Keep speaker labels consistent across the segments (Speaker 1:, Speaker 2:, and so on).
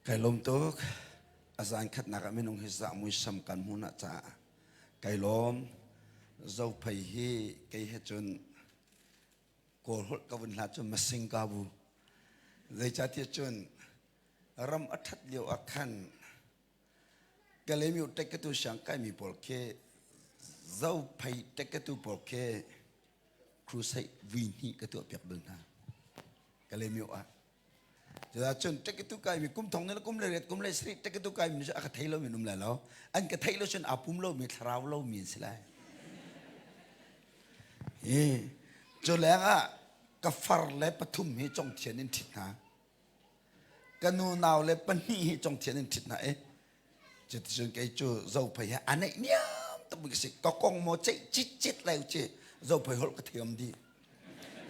Speaker 1: Kai lawm tuk. A zan khatnak ah minung hi zah muisam kan hmun ah caah kai lawm. Zophei hi kei he cun Kawl holh ka vun hlat cun masing ka bu. Zeicahtiah cun ram a ṭhat lio ah khan Kalaymyo ṭekkatu siang kaimi pawl khi Zophei ṭekkatu pawl khi crusade vui hnih ka tuahpiak bal hna. Kalaymyo ah. Cucun ṭekkatu kaimi kum thong le kum le riat kum le sarih ṭekkatu kaimi cu a ka thei lomi an um lai lo. An ka theih lo cun aa pum lomi thlarau lomi an si lai. Hi cu lengah ka far le pathum hi congthian in ṭhit hna. Ka nu nau le pahnih hi congthian in ṭhit hna i cuticun kei cu zophei he a neih niam tuk mi ka si. Ka kong maw ceih citcit lai u ci zophei holh ka thiam dih.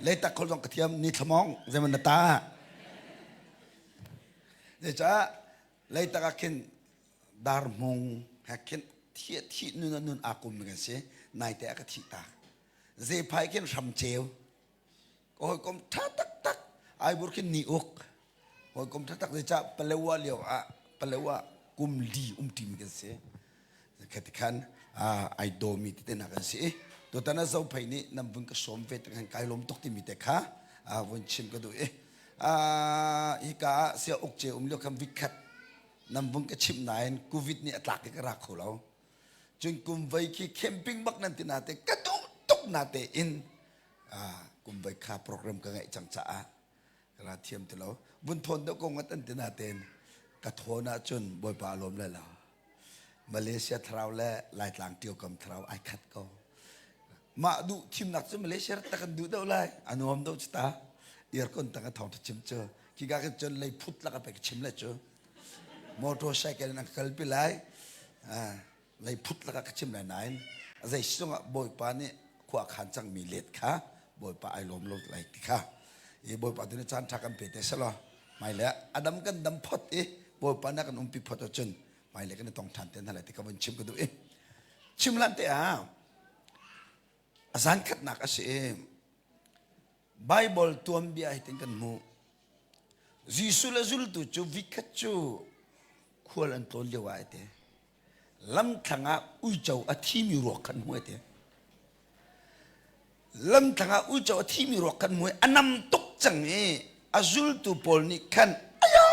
Speaker 1: Leitak holh zong ka thiam ni thlamong zeiman na ta. Zeicah leitak ah khin darhmung he khin thi thi nun nun aa kum mi kan si. Naite ah ka thih tak. Zephai khin hramceu ka hawikom ṭha taktak Aibur khin ni uk hawikom ṭha tak zeicah Palewa lio ah Palewa kum li um ṭimi kan si khati khan ai dawmi tete hna kan si i tutan ah Zophei nih nan vun ka sawm ve te khan kai lawm tuk timi te kha vun chim ka duh i hika ah sia uk ce um lio khan vikhat nan vun ka chimh nain covid nih a tlak i ka ra kho lo cun kum vei khi camping bak nan ti na te ka duh tuk na te in kum voi kha program ka ngeih cang caah ka ra thiam ti lo vun thawn deuh ko ngat an ti natein ka thawn ahcun bawipa a lawm lai lo Malaysia thlarau le Laitlang ṭiokam thlarau ai khat ko mah duh thimnak cu Malaysia rat tak an duh deuh lai a nuam deuh cu ta aircon tang a thawng chim cu khika kan cun lei phut lak a pe ka chim le cu motorcycle in an kalpi lai leiphut lakah ka chim lai nain zei sizung ah Bawipa nih khua khan cangmi let kha Bawipa ai lawm lo lai ti kha i Bawipa tu nih caan ṭha kan pe te selaw hmailei ah a dam kan dam phot i Bawipa nih a kan umpi phot ahcun hmailei kan i tong ṭhan te hna lai ti ka vun chim ka duh i chim lan te ah a zan khatnak a si i Bible tuanbia hi tin kan hmuh Jesuh le zultu cu vikhat cu khual an tlawn lio ah te lamthlang ah uico a thimi ruak khan hmu te lamthlang ah uico a thimi ruak khan hmu a nam tuk cang i a zultu pawl nih khan aya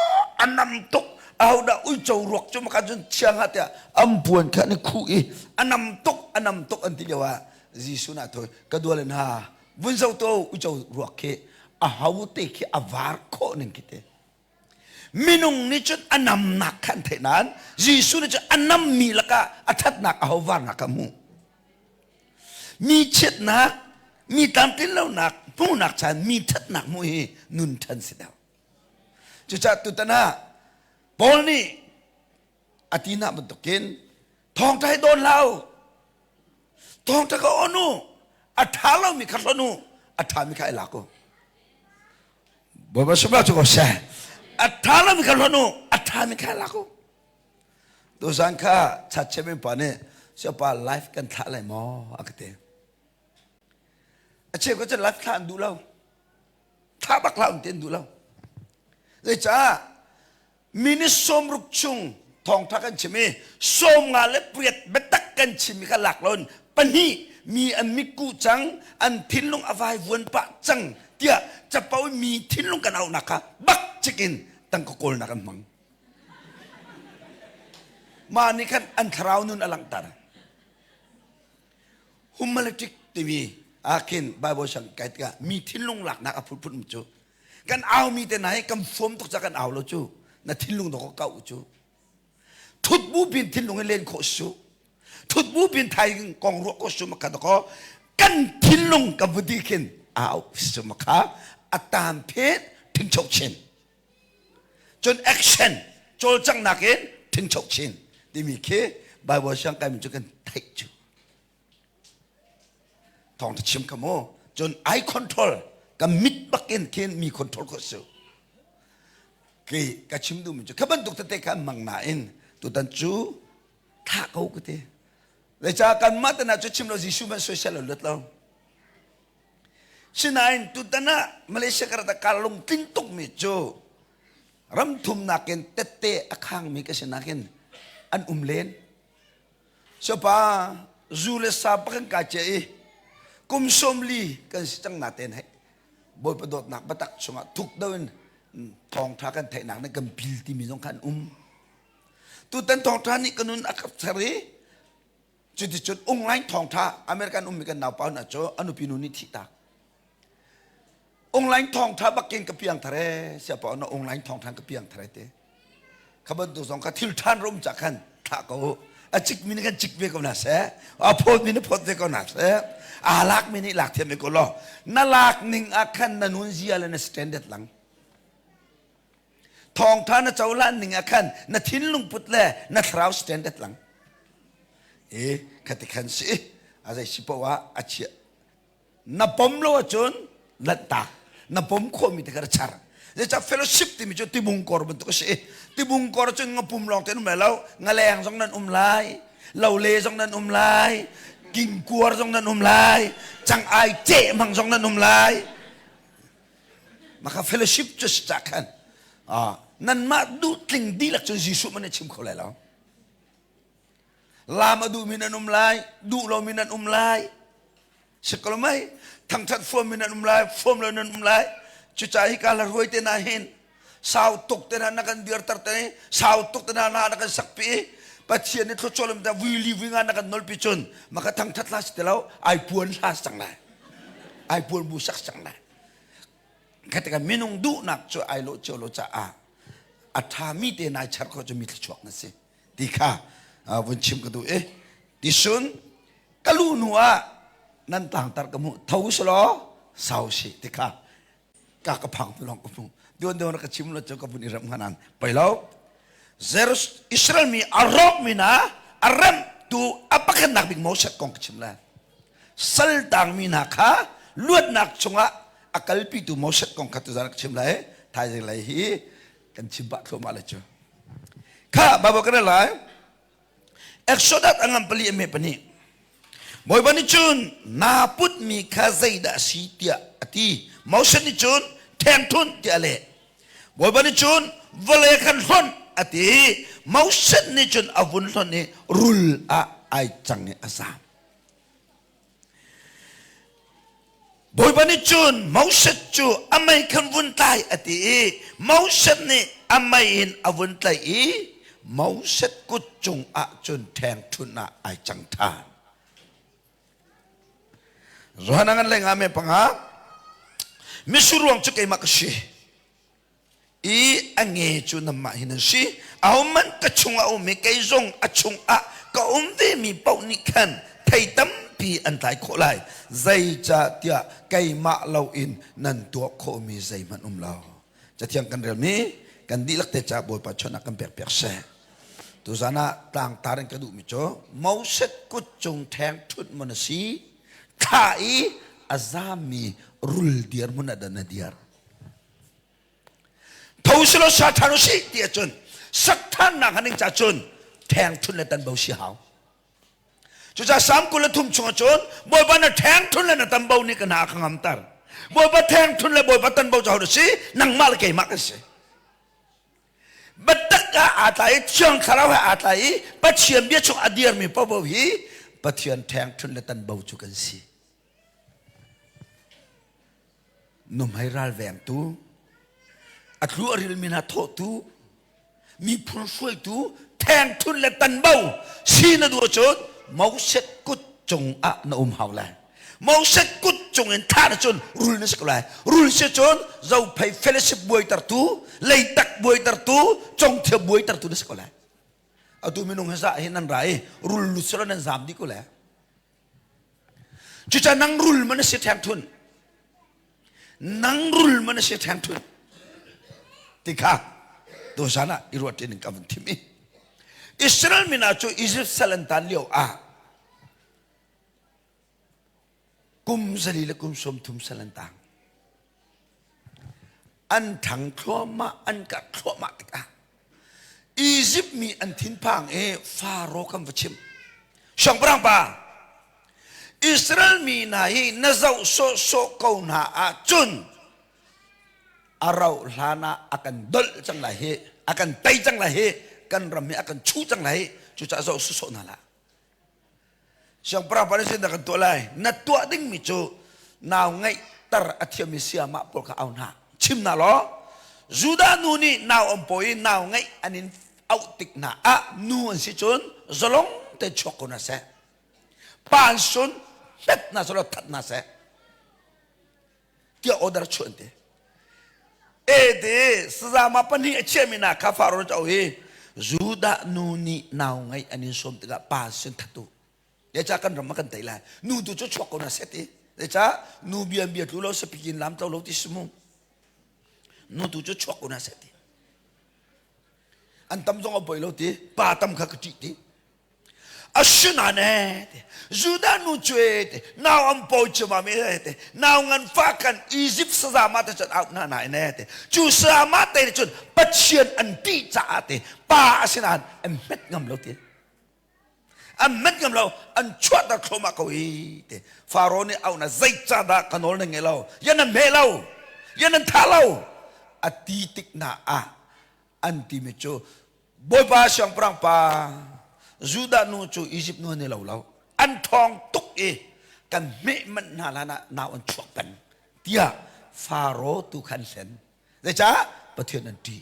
Speaker 1: a nam tuk ahodah uico ruak cu maka cun chiang ah tiah an puan kha an i khuh i a nam tuk a nam tuk an ti lio ah Jesuh nah thawi ka dual in ha vun zo to uico ruak khi a ho te khi a var khawh ning khi te Minung nih cun a namnak kha an theih nain Jesuh nih cun a nammi lakah a ṭhatnak a hovarnak kha a hmuh. Mi chiatnak, mi tlamtlinlonak hmuhnak chan mi ṭhatnak hmuh hi nun ṭhan si deuh. Cucaah tutan ah Paul nih a ti hna bantukin thawngṭha hi dawn hlah u thawngṭha ka on u a ṭha lomi kha hlonh u a ṭhami kha i lak u Bawipa sungah cu ko seh a ṭha lomi kha hlonh u a ṭhami kha i lak u tuzan kha chatchemi pa nih siapa life kan thlah lai maw a ka ti a cheu ka cu life thlah an duh lo thlah bak hlah an ti an duh lo zeicah minute 60 chung thawngtha kan chim i 58 biatak kan chim i kha lak loin pahnih mi an mitkuh cang an thinlung a vaivuan pah cang tiah capo mi thinlung kan auhnak kha bak cik in tangka kawlnak an hmang mah nih khan an thlarau nun a langhter humanitic timi ah khin Bible sang kai tikah mi thinlung laknak a phunphun cu kan au mi te hna hi kan fuam tuk ca kan au lo cu na thinlung dawk ka kau cu thut bu pin thinlung in len khawh su thut bu pin thai kong ruah ko su maka dako kan thinlung ka vudi khin au su maka atam phet thingchok chin cun action cawlcanghnak in thingchok chin timi khi Bible siang kai mi cu kan theih cu thawng chim ka mu cun I control ka mit bak in khin mi control ko su ke ka chim duh mi cu kha bantuk tete kha mang nain tutan cu tha ko ka ti zeicah kan mah tana cu chim lo Jesuh man soisel lo lut lo sinain tutan ah Malaysia karata ka lungtling tuk mi cu. Ram thumnak in tette a khangmi ka si nakin an um len. Sapa zu le sa pakan ka che i kum 40 kan si cang na ten hei Bawipa dawtnak biatak chungah thuk do in thawngtha kan theihnak nih kan bil timi zong khan um. Tutan thawngtha nih ka nun a ka ser i cuticun online thawngtha American ummi kan naupa hna cu a nupi nu nih thih tak. Online thawngtha bakin ka piang thar e siapa na online thawngtha ka piang thar te. Kha bantuk zong kha thil than rum cha khan thlah ko a cik mi nih kan cik ve ko na seh a phawt mi nih phawt ve ko na seh aa lak mi nih lak thiam ve ko law na lak ning ah khan na nun zia le na standard lang thawngtha na cohlan ning ah khan na thinlung put le na thlarau standard lang e khati khan si a zei si poah ah a chia na pom lo ahcun lanhtak na pom khawhmi te kha char zeicah fellowship timi cu tibung kor bantuk a si tibung kor cun ngapum lawng te an um lai lo ngaleng zong nan um lai lole zong nan um lai kingkuar zong nan um lai cang ai ceh hmang zong nan um lai maka fellowship cu si ca khan nanmah duh tling dihlak cun Jesuh man na chim kho lai lo Lam a duhmi nan um lai, duh lomi nan um lai. Sikolo mei, thangthat fuammi nan um lai, fuam lo nan um lai. Cucaah hika la ruai te na hin sau tuk te na na kan dirter te sau tuk te na na na kan sakpi Pathian nih thluachuah ta vui li vui nga na kan nolpi cun maka thangthat hla si ti lo ai puan hla cang lai ai puan bu sak cang lai khatika minung duhnak cu ai lo cio lo caah a ṭhami te nai char kho cu mi thluachuak na si ti kha vun chim ka duh i tisun ka lu hnu ah nan tlangtar ka hmuh tho selaw sau si ti kha ka ka phang tu lawng ka hmu duan duan ka chim lo cu ka vun i rem hnga pei lo Israel mi a rawk mi na a rem tu a pakhatnak bik Moses kong ka chim lai sal tang mi hna kha luatnak chungah a kalpitu Moses kong kha tuzan ka chim lai thaizing lei hi kan chim pah thluahmah le cu kha Bible kan lai Exodus a ngam pali ame pahnih Bawipa nih cun naa putmi kha zeidah a si tiah a ti Moses nih cun ṭhengṭhunh tiah a leh Bawipa nih cun vawlei khan hlonh a ti Moses nih cun a vun hlonh i rul ah ai cang i a zaam Bawipa nih cun Moses cu a mei khan vun tlai a ti i Moses nih a mei in a vun tlaih i Moses kut cungah cun ṭhengṭhunh ah ai cang ṭhan. Johan a ngan le nga me panga mitsur ruang cu keimah ka si. I a nge cu nanmah hi nan si. Ahohmanh ka chungah a um i kei zong a chungah ka um vemi paoh nih khan thei tampi an tlai khawh lai. Zeicahtiah keimah loin nan tuah khawhmi zeihmanh um lo. Cathiang kan relmi kan dihlak te ca Bawipa chawnh ah kan pekpiak seh. Tuzan ah tlangtar in ka duhmi cu Moses kut cung ṭheng ṭhut maw na si thla i a zammi rul dirhmun ah dah na diar. Tho silo sa ṭhan usih ti ahcun sak ṭhannak haning ca cun ṭheng ṭhun le tanbo si hau. Cucaah Salm 23 chung ahcun Bawipa na ṭheng ṭhun le na tanbo nih ka hna ka ngamter. Bawipa ṭheng ṭhun le Bawipa tanbo cu hodah si? Nangmah le keimah kan si. Biatak ah aa tlai i Thiang Thlarau he aa tlai i Pathian bia chung a dirmi paohpaoh hi Pathian ṭheng ṭhun le tanbo cu kan si. Nuhmei ralvengtu, a tlu a rilmi hna thawhtu, miphun hruaitu, thengthun le tanbo si na duh ahcun Moses kut cung ah na um hau lai. Moses kut cung in thah na cun rul na si ko lai. Rul si cun zophei fellowship buaitertu, leitak buaitertu, congthia buaitertu na si ko lai. Atu minung hi zah hi nan ra i rul lut selaw nan zam dih ko lai. Cucaah nang rul man a si ṭhengṭhun. Nang rul man a si ṭhengṭhun. Ti kha tuzan ah i ruat in ka vun thim i Israel min ah cu Egypt sal an tan lio ah kum 40 le kum 30 sal an tang. An ṭhang thluahmah, an karh thluahmah tikah Izipt mi an thinphang i Faro kan va chimh. Siangpahrang pa, Israel mi hna hi na zoh sawhsawh ko hna ahcun. A rauh hlan ah a kan dolh cang lai hi, a kan tei cang lai hi, kan ram hi a kan chuh cang lai hi. Cucaah zoh sawsawh hna hlah. Siangpahrang pa nih zeidah kan tuah lai? Na tuah dingmi cu nau ngeihter a thiammi sayamah pawl kha au hna. Chim hna law, Judah nu nih nau an pawi i nau ngeih an in auh tik hna ah nu an si cun zalong te chuak ko hna seh. Pa an sun hmet hna seh law that hna seh. Tiah order chuah an ti. E te sazama pahnih a chiahmi hna kha Faro cu hi Judah nu nih nau ngeih an in sawm tikah pa sin that u. Zeicah kan ram ah kan tei lai. Nu tu cu chuak ko na seh ti. Zeicah nu bia bia tlu lo sapikin lam tlo lo ti si mu. Nu tu cu chuak ko na seh ti. An tam zong a poi lo ti. Pa tam kha ka ṭih ti. Asinain ee Judah nu cu ee ti nau an pawi ciammam ee ti nau nganfah kan Izipt sazama te cun auh hna nain ee ti cu sazama te nih cun Pathian an ṭih caah ti pa asinain an hmet ngam lo ti an hmet ngam lo an chuahter thluahmah ko i ti Faro nih auh na zeicahdah ka nawl na ngei lo yan nan hme lo yan nan tha lo a ti tik hna ah an timi cu Bawipa siangpahrang pa Judah nu cu Izipt nu an i lo lo. An ṭhawng tuk i kan hmeh manh hna hlan ah nau an chuak peng tiah Faro tu kha an hlen. Zeicah? Pathian an ṭih.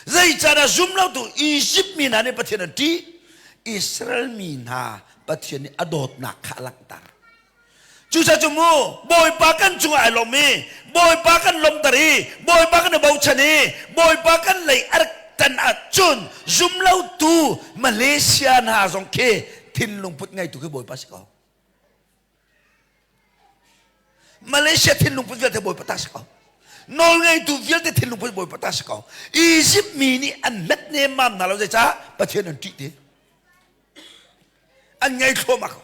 Speaker 1: Zeicahdah zum lotu Izipt mi hna nih Pathian an ṭih? Israel mi hna Pathian nih a dawtnak kha a langhter. Cucaah cu mu Bawipa kan cungah ai lawm i Bawipa kan lawmter i Bawipa kan i bochan i Bawipa kan lei a rak tan ahcun zumlotu Malaysia hna zong khi thinlung put ngeitu khi Bawipa si ko. Malaysia thinlung put vialte Bawipa ta si ko. Nawlngeitu vialte thinlung put Bawipa ta si ko. Egypt mi nih an hmet nemmam hna lo zeicah Pathian an ṭih ti. An ngei thluahmah ko.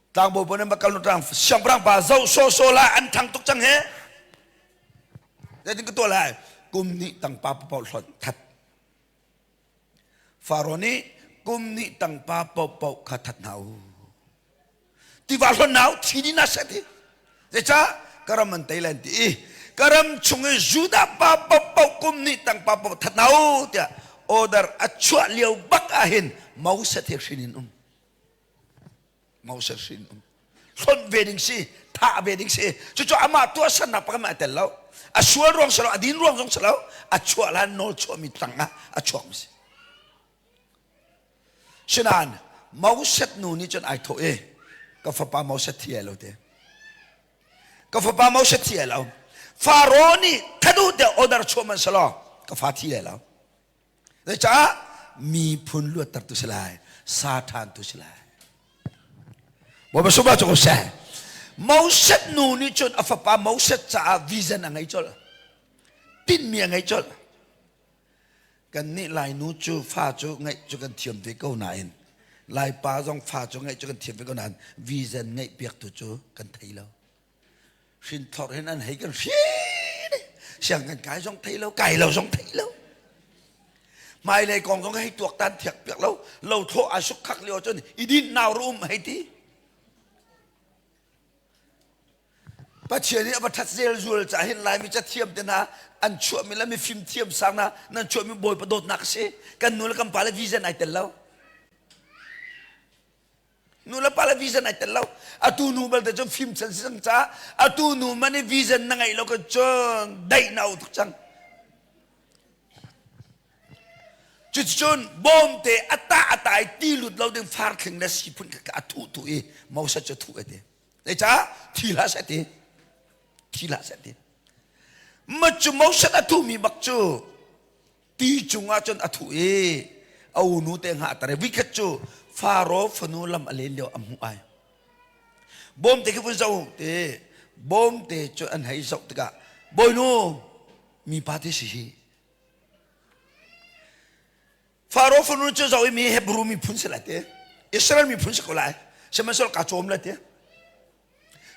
Speaker 1: Tlangbawi pawl nan va kal tlang siangpahrang pa zoh sawsawh la an thang tuk cang he. Zeitin ka tuah lai? Kum nih tangpa paoh hlonh that. Faro nih kum nih tangpa paohpaoh kha that hna u. Tiva hlonh hna u thi dih na seh ti. Zeicah ka ram an tei len ti i ka ram chung i Judah pa paohpaoh kum nih tangpa paoh that hna u tiah order a chuah lio bak ah hin Moses he hrin in um. Moses hrin um. Hlonh ve ding si, thah ve ding si. Cucu amah tuahsernak pakhat a tel lo. A sual ruang si lo, a din ruang zong si lo, a chuah lan nawl chuahmi tang ah a chuakmi si. Sinain Moses nu nih cun ai thawh i ka fapa Moses thi ai lo te. Ka fapa Moses thi ai lo. Faro nih thadu te order chuah man selaw ka fa thi ai lo. Zeicah miphun luatter tu si lai, sa ṭhan tu si lai. Bawipa sungah cu ko seh. Moses nu nih cun a fapa Moses caah vision a ngei colh. Tinhmi a ngei colh. Kannih Lainu cu fa cu ngeih cu kan thiam ve ko nain Laipa zong fa cu ngeih cu kan thiam ve ko nain vision ngeih piaktu cu kan thei lo. Hrinthor hin an hei kan hrin siang kan kai zong thei lo kai lo zong thei lo hmailei kong zong hei tuaktan thiak piak lo lo thlawh ai suk khak lio cun i din nau rum hei ti Pathian nih a va ṭhat zelzual caah hin Laimi cathiam te hna an chuahmi le mifim thiam sang hna nan chuahmi Bawipa dawtnak a si. Kan nu le kan pa le vision ai tel lo. Nu le pa le vision ai tel lo. Atu nu belte cu fim chan si cang caah atu nu man i vision na ngeih lo ka cun daih na tuk cang. Cuticun bawmte a tah a ta i ti lut lo ding far thling le siphun kha a thuh thuh i Moses cu thuh a ti. Zeicah thi hlah seh ti. Thi hlah seh ti. Ma cu Moses a thuhmi bak cu ti cungah cun a thuh i a unu te hnga tar i vikhat cu Faro fanu lam a len lio a hmuh ai. Bawmte khi vun zoh te bawmte cu an hei zoh tikah bawinu mipa te si hi Faro fanu cu zoh i mi Hebrew miphun si lai te Israel miphun si ko lai sihmanhsehlaw kaa cawm lai te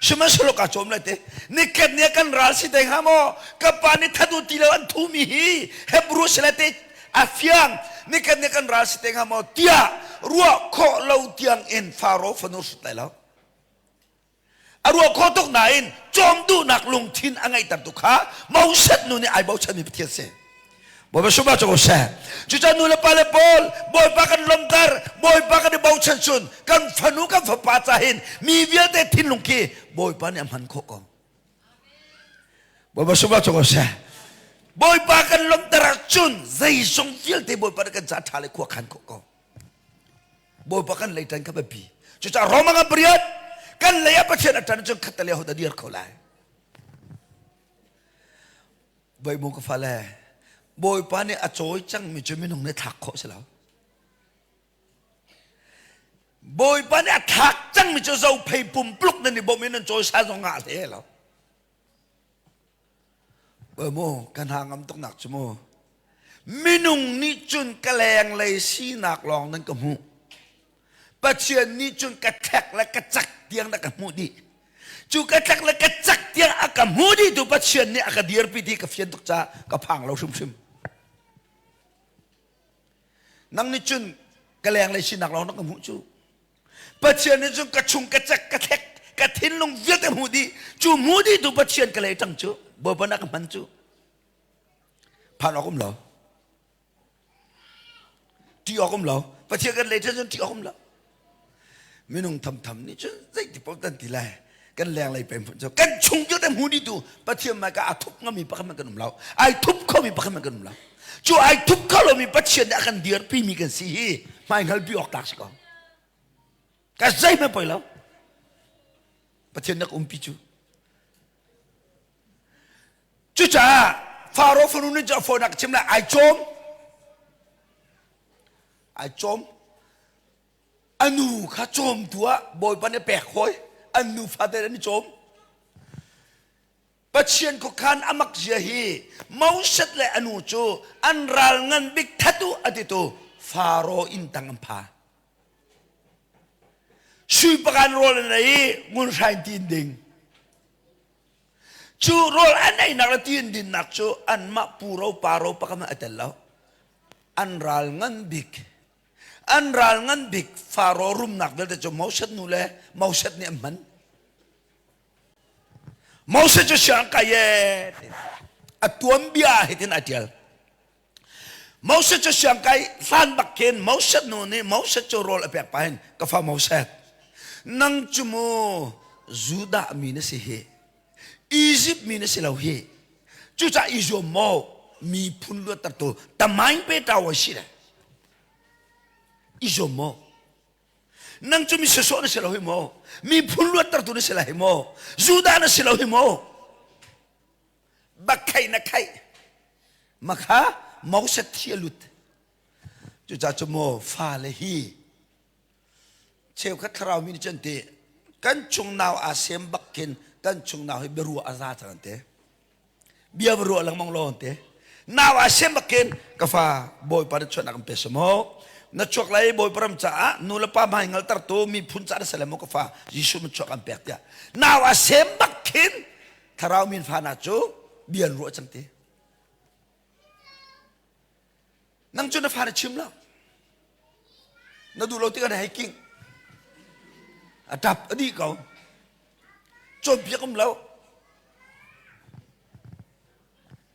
Speaker 1: sihmanhsehlaw kaa cawm lai te nikhat ni ah kan ral si te hnga maw ka pa nih that u ti lo an thumi hi Hebrew si lai te a fiang nikhat ni kan ral si te hnga maw tiah ruah khawh lo tiang in Faro fanu hrut lai lo. A ruah khawh tuk nain cawm duhnak lungthin a ngeihtertu kha Moses nu nih ai bochanmi Pathian si. Bawipa sungah cu ko seh. Cucaah nu le pa le pawl Bawipa kan lawmter, Bawipa kan i bochan cun kan fanu kan fapa ca hin mi vialte thinlung khi Bawipa nih a hman khawh ko. Bawipa sungah cu ko seh. Bawipa kan lawmter ahcun zeizong vialte Bawipa nih kan ca ṭha le khua khan khawh ko. Bawipa kan lei ṭan kha biapi. Cucaah Roma ngan pariat kan lei ah Pathian a ṭan cun khatte lei hodah dir kho lai. Bawimu ka fale, Bawipa nih a cawi cangmi cu minung nih thlak khawh si lo. Bawipa nih a thlak cangmi cu zophei pumpluk nan i bawmh in nan cawi sa zong ngah hle lo. Mu ka hna ngam tuk nak cu mu. Minung nih cun ka lenglei sinak lawng nan ka hmuh. Pathian nih cun ka thlek le ka cak tiang na ka hmuh dih. Cu ka tlek le ka cak tiang a ka hmu dih tu Pathian nih a ka dirpi ti ka fian tuk caah ka phang lo hrimhrim. Nang nih cun ka lenglei sinak lawng na ka hmuh cu. Pathian nih cun ka chung ka cek ka thlek ka thinlung vialte hmu dih cu hmu dih tu Pathian ka lei ṭang cu Bawipa na ka hman cu phan awk um lo ṭih awk um lo Pathian kan lei ṭhan cun ṭih awk um lo minung thamtham nih cun zeiti paoh tan ti lai kan lenglei peng cu kan chung vialte hmu dih tu Pathian hmai ka a thup ngami pakhat hmanh kan um lo ai thup khomi pakhat hmanh kan um lo cu ai thup kho lomi Pathian nih a kan dirpi mi kan si hi hmai hngalpi awk tlak si ko ka zeihmanh poi lo Pathian nak umpi cu cucaah Faro fanu nih cu a fawinak chim lai ai cawm ai cawm a nu kha cawmtu ah Bawipa nih pek hawi an nu fate an i cawm Pathian khuakhan a mak zia hi Moses le a nu cu an ral ngan bik that u a titu Faro inn tang an pha sui pakan rawl an ei i ngunhrain ti in ding cu rawl an einak le ti in dinnak cu anmah pu ro pa ro pakam a tel lo an ral ngan bik An ral ngan bik Faro rumnak vialte cu Moses nu le Moses nih an hman. Moses cu siang kai e a tuanbia hitin a tial. Moses cu siang kai hlan bak khin Moses nu nih Moses cu rawl a pek pahin ka fa Moses nang cu mu Judah mi na si hi Egypt mi na si lo hi cucah i zuam maw miphun luattertu tamain pe tawa si le i zuam maw nang cu mi sawsawh na si lo hi maw miphun luattertu na si lai hi maw Judah na si lo hi maw bakkhei na khaih makha Moses thi a lut cucaah cu maw fale hi cheukhat thlarau mi nih cun ti kan chung nau aa sem bak khin kan chung nau hi biaruah a za cang an ti bia va ruah lengmang law an ti nau aa sem bak khin ka fa bawipa na chuahnak an pe samaw na chuak lai bawipa ram caah nu le pa hmai ngalter tu miphun caah na salem maw ka fa Jesuh na chuak an pek tiah nau aa sem bak khin thlarau min fa na cu bia an ruah cang ti Nang cu na fa na chim lo. Na duh lo tikah na hei king. A tap a dih ko. Cawnpiak um lo.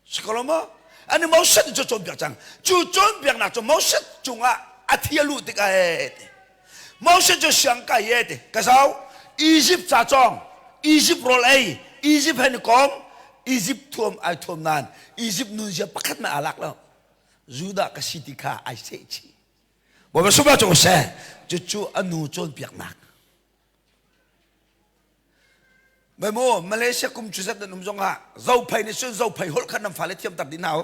Speaker 1: Sikolo maw? Ani Moses cu cawnpiak cang. Cu cawnpiaknak cu Moses cungah a thi a luh tikah ee ti. Moses cu siang kai ee ti. Ka zau Egypt ca cawng, Egypt rawl ei, Egypt he ni kom, Egypt thuam ai thuam nain Egypt nunzia pakhat mah aa lak lo. Judah ka si ti kha ai seh chih. Bawipa sungah cu seh, cucu a nu cawnpiaknak. Bai mu Malaysia kum cu zat nan um zong ah zophei nih cun zophei holh kha nan fale thiam tar dih hna u.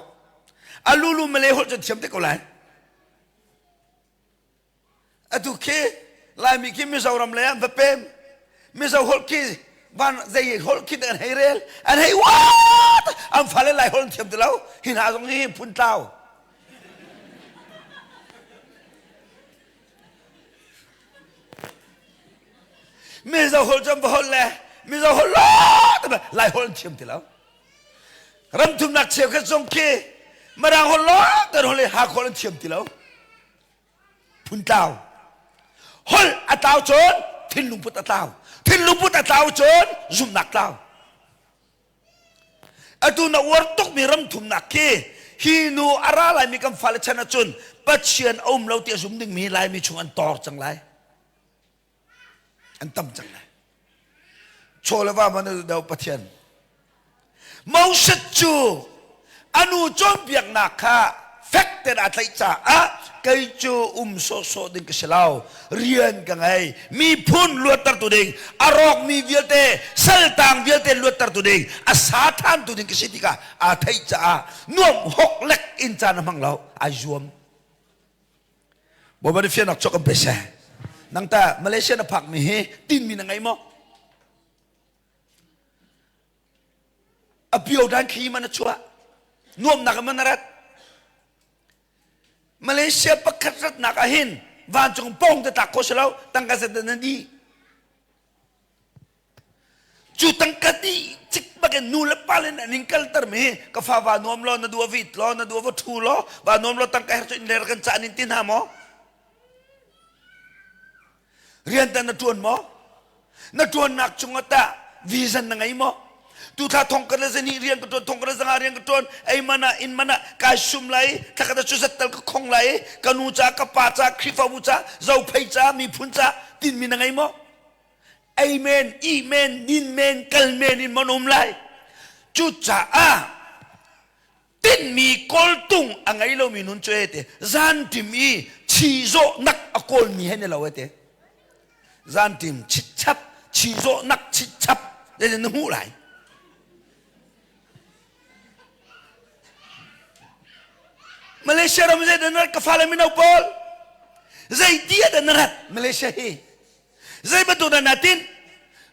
Speaker 1: A lulu Malay holh cu thiam te ko lai. Atu khi Laimi khi Mizoram lei an va pem. Mizo holh khi van zei holh khi an hei rel. An hei what? An fale Lai holh an thiam ti lo. Hi hna zong hi phun tlau. Mizo holh cu an va holh le Mizo holh lo Lai holh an thiam ti lo. Ramthumnak cheukhat zong khi Mirang holh lawng kan holh i Hakha holh an thiam ti lo. Phun tlau. Holh a tlau cun thinlung put a tlau. Thinlungput a tlau cun zumhnak tlau. Atu na uar tukmi ram thumnak khi hi nu a ra laimi kan fale chan ahcun Pathian a um lo ti a zum dingmi Laimi chung an tor cang lai. An tam cang lai. Chaw le va man do Pathian. Moses cu a nu cawnpiaknak kha fek tein aa tlaih caah kei cu um sawhsawh ding ka si lo. Rian ka ngei. Miphun luattertu ding, a rawkmi vialte, saltang vialte luattertu ding, a sa ṭhantu ding ka si ti kha aa theih caah nuam hok lek in caan a hmang lo. Ai zuam. Bawipa nih fiannak cawk kan pe seh. Nang ta Malaysia na phakmi hi tinmi na ngei maw? A pio dan khi man a chuah. Nuamnak man a rat. Malaysia pakhat ratnak ah hin vancung pong te tlak kho si lo tangka zat na di. Cu tangka dih cik bakin nu le pa le an in kalter mi ka fa va nuam law na dua vit law na dua va thu law va nuam law tangka her cu in ler kan caan in ti hna maw? Rian ta na tuan maw? Na tuannak chungah tah vision na ngei maw? Tu thla thong ka le zani rian ka tuan thong ka le zanga rian ka tuan ei mana in mana kai sum lai thakata cu zattal ka khong lai ka nu ca ka pa ca Khrihfabu ca zophei ca miphun ca tinmi na ngei maw? Ei men i men din men kal men in mon um lai cucaah tinhmi kawltung a ngei lomi nun cu e te zantim i chizawhnak a kawlmi he ni lo e te zantim chitchap chizawhnak chitchap le na hmuh lai Malaysia ram zei dan rat ka fale mino pawl zei ti dan rat Malaysia hi Zei bantuk dah na tinh?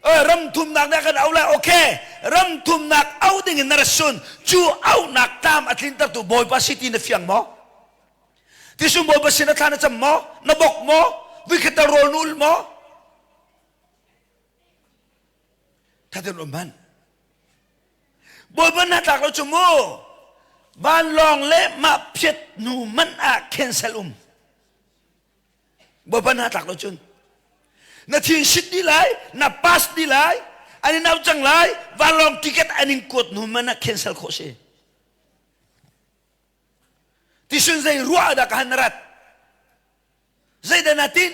Speaker 1: Ram thumnak nih a kan auh lai. Okay, ram thumnak auh ding in na ra sun. Cu auhnak tlam a tlintertu Bawipa si ti na fiang maw? Tisum Bawipa sin a thla na cam maw? Na bok maw? Vikhat rawl na ul maw? Thatin um hman. Bawipa na tlak lo cu mu. Vanlawng le mah phiat nu man ah cancel um. Bawipa na tlak lo cun na thin sit dih lai na pass dih lai an in auh cang lai vanlawng ticket an in kuat hnu man ah cancel khawh si tisun zei ruah dah ka han rat zei dah na tin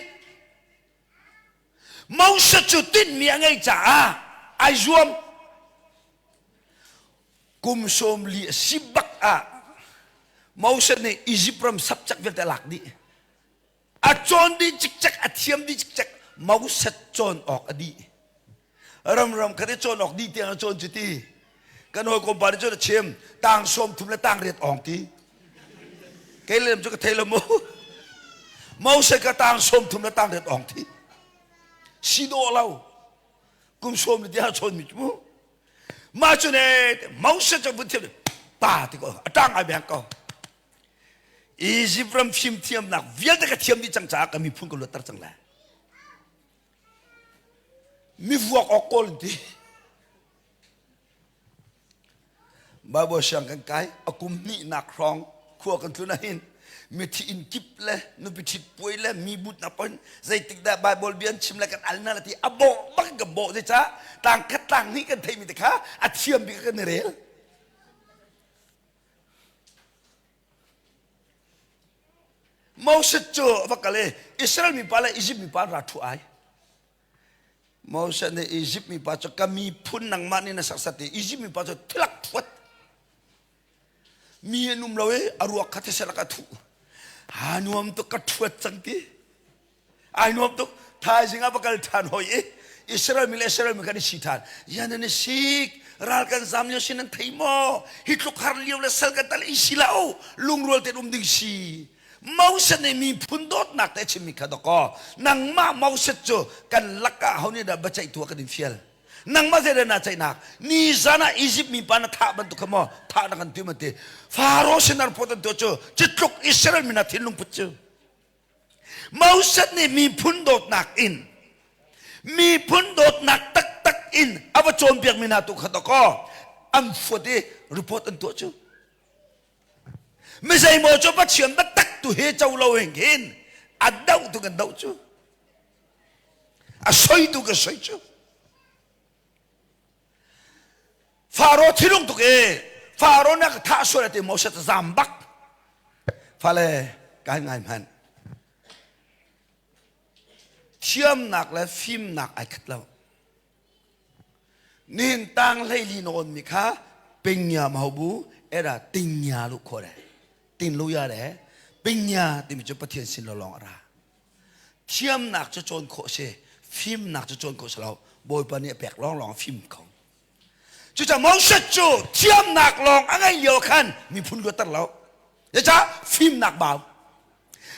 Speaker 1: Moses cu tinhmi a ngei caah ai zuam kum sawm li a si bak ah Moses nih Izipt ram subject vialte a lak dih a cawn dih cikcek a thiam dih cikcek Moses cawn awk a dih ramram khat i cawn awk dih tiang a cawn cu ti kan hawikom pa nih cun a chim tang sawm thum le tang riat awng ti kei lem cu ka thei lo mu Moses ka tang sawm thum le tang riat awng ti si dawh lo kum sawm le tiang chawn mi cu mu mah cu ne Moses cu vun thiam pa ti ko a tang ai beng ko Egypt ram fimthiamnak vialte ka thiam dih cang caah ka miphun ka luatter cang lai mi vuak awk kawl ti Bible siang kan kai a kum hnihnak hrawng khua kan tlun ahhin mithi inn kip le nupi ṭhit puai le mi butnak pon zeitik dah Bible bia an chim le kan al na la ti a bawh bak kan bawh zeicah tlang khat tlang hnih kan theimi te kha a thiam bik kan i rel Moses cu va kal i Israel mipa le Egypt mipa an ra ṭhu ai Moses nih Egypt mipa cu ka miphun nangmah nih na serhsat i Egypt mipa cu thilak thuat mi an um lo i a ruak kha thisen a thuh ha nuam tuk ka ṭhuat cang ti ai nuam tuk thaizing ah va kal ṭhan hoi i Israel mi le Israel mi kan i si ṭhan yan an i sik ral kan zam lio sin an thei maw hi tluk har lio le sal kan tal i si lo lungrual tein um ding si Moses nih miphun dawtnak te chimmi kha dakaw nangmah Moses cu kan lakah ho nih dah biaceihtu ah kan in fial nangmah zei na ceihnak ni zan ah Egypt mi pa na thah bantuk kha maw thah na kan tim an ti Faro sin ar phawt an tuah cu citluk Israel mi na thinlung put cu Moses nih miphun dawtnak in miphun dawtnak taktak in a va cawnpiak mi hna tu kha dakaw an fuat i report an tuah cu mi zeimaw cu Pathian biatak tu he co lo in hin a doh tu kan doh cu a soi tu kan soi cu. Faro thinung tuk e Faro na ka thah sual ati Moses zam bak fale kai ngai hmanh thiamnak le fimnak ai khat lo nihin tang hleili na on mi kha pingya mahobu era tingya lu kho le tin lu ya le pingya timi cu Pathian sin lo lawng ara thiamnak cu cawn khawh si fimnak cu cawn khawh si lo Bawipa nih a pek lawng lawng fim kho Cucaah Moses cu thiamnak lawng a ngeih lio khan miphun luatter lo. Zeicah fimnak bau.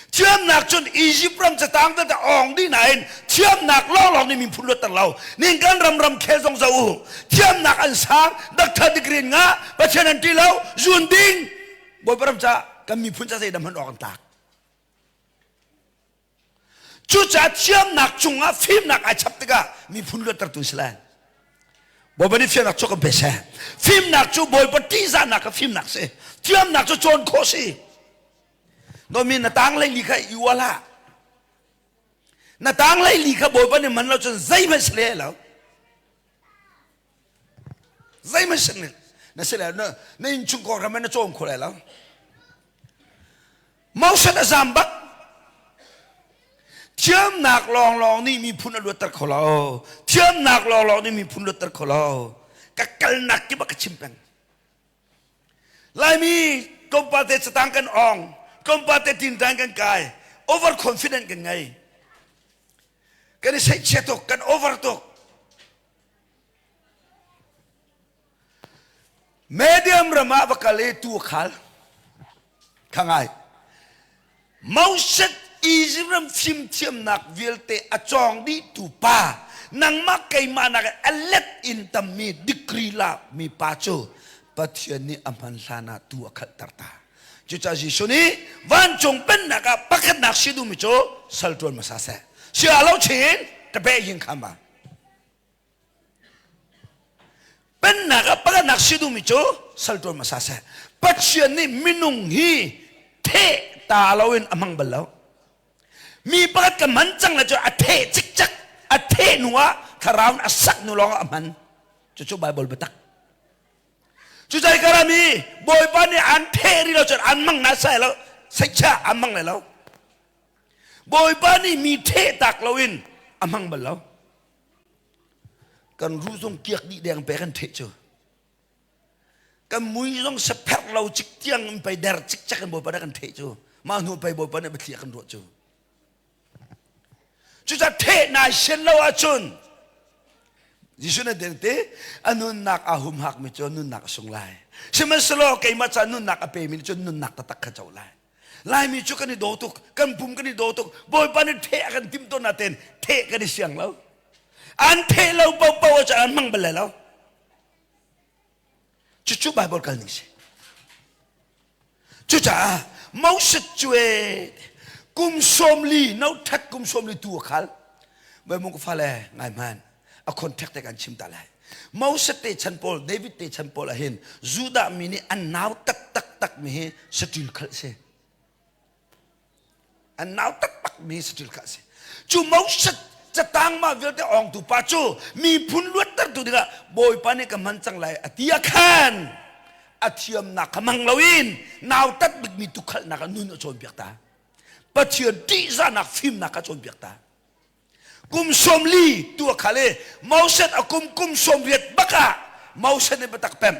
Speaker 1: Thiamnak cun Egypt ram catang vialte awng dih nain thiamnak lawnglawng nih miphun luatter lo. Ning kan ram ram khel zong zo u. Thiamnak an sang, doctor degree ngah, Pathian an ṭih lo, zun ding. Bawipa ram ca kan miphun ca zeidam hman awk an tlak. Cucaah thiamnak cungah fimnak ai chap tikah miphun luattertu si lai. Bawipa nih fimnak cu kan pe seh. Fimnak cu Bawipa ṭihzahnak kha fimnak si. Thiamnak cu cawn khawh si. Domi na tang lei li kha i ual hlah. Na tang lei li kha Bawipa nih man lo cun zeihmanh si le lo. Zeihmanh si na si le na na innchungkhar kha na cawm kho lai lo. Moses a zam bak. Thiamnak lawnglawng nih miphun a luatter kho lo. Thiamnak lawnglawng nih miphun luatter kho lo. Ka kalnak kip ah ka chim peng. Laimi tlawmpal te catang kan ong, tlawmpal te tintan kan kai, overconfident kan ngei. Kan i seihchia tuk, kan over tuk. Medium ram ah va kal i tuu a khal. Kha ngai. Moses Egypt ram fimthiamnak vialte a cawng dihtu pa nangmah keimah nak a let in tammi degree la mi pa cu Pathian nih a hman hlan ah tuu a khalhter ta. Cucaah Jesuh nih vancung pennak ah pakhatnak si duhmi cu sal ṭuan hmasa seh. Sia lo chin tape yin khama. Pennak ah pakhatnak si duhmi cu sal ṭuan hmasa seh. Pathian nih minung hi theh ta loin a hmang bal lo. Mi pakhat ka hman cang le cu a theh cikcek, a theh hnu ah thlarau in a sak hnu lawng ah a hman. Cucu Baibal biatak. Cucai karami Bawipa nih an theh rih lo cun an hmang na sai lo, seichah an hmang lai lo. Bawipa nih mi theh tak loin a hmang bal lo. Kan ruh zong kiak dih deng pe kan theh cu. Kan mui zong sapherh lo cik tiang in pei der cikcek in Bawipa nih kan theh cu. Mah hnu pei Bawipa nih biathli a kan ruah cu. Cucaah theh nai sian lo ahcun Jesuh nih den te a nunnak aa humhakmi cu nunnak a sung lai. Sihmanhsehlaw keimah ca nunnak a pemi nih cun nunnak taktak kha co lai. Laimi cu kan i daw tuk, kan pum kan i daw tuk. Bawipa nih theh a kan timh tawn nain theh kan i siang lo. An theh lo paohpaoh ahcun an hmang bal lai lo. Cucu Baibal kal ning si. Cucaah Moses cu e kum 40 no that kum 40 tu a khal. Bai mung ka fale ngai hman a contact te kan chim ta lai. Moses te chan pawl David te chan pawl ahhin Judah mi nih an nau tak tak tak mi hi saṭil khalh si. An nau taktak mi saṭil khalh si. Cu Moses catang mah vialte awngtu pa cu miphun luattertu dingah Bawipa nih ka hman cang lai a ti ah khan a thiamnak kha hmang loin nautat bikmi tukhalhnak ah nun a cawnpiak ta. Pathian ṭihzahnak fimnak kha cawnpiak ta. Kum 40 tu a khal i Moses a kum kum 80 bak ah Moses nih biatak pem.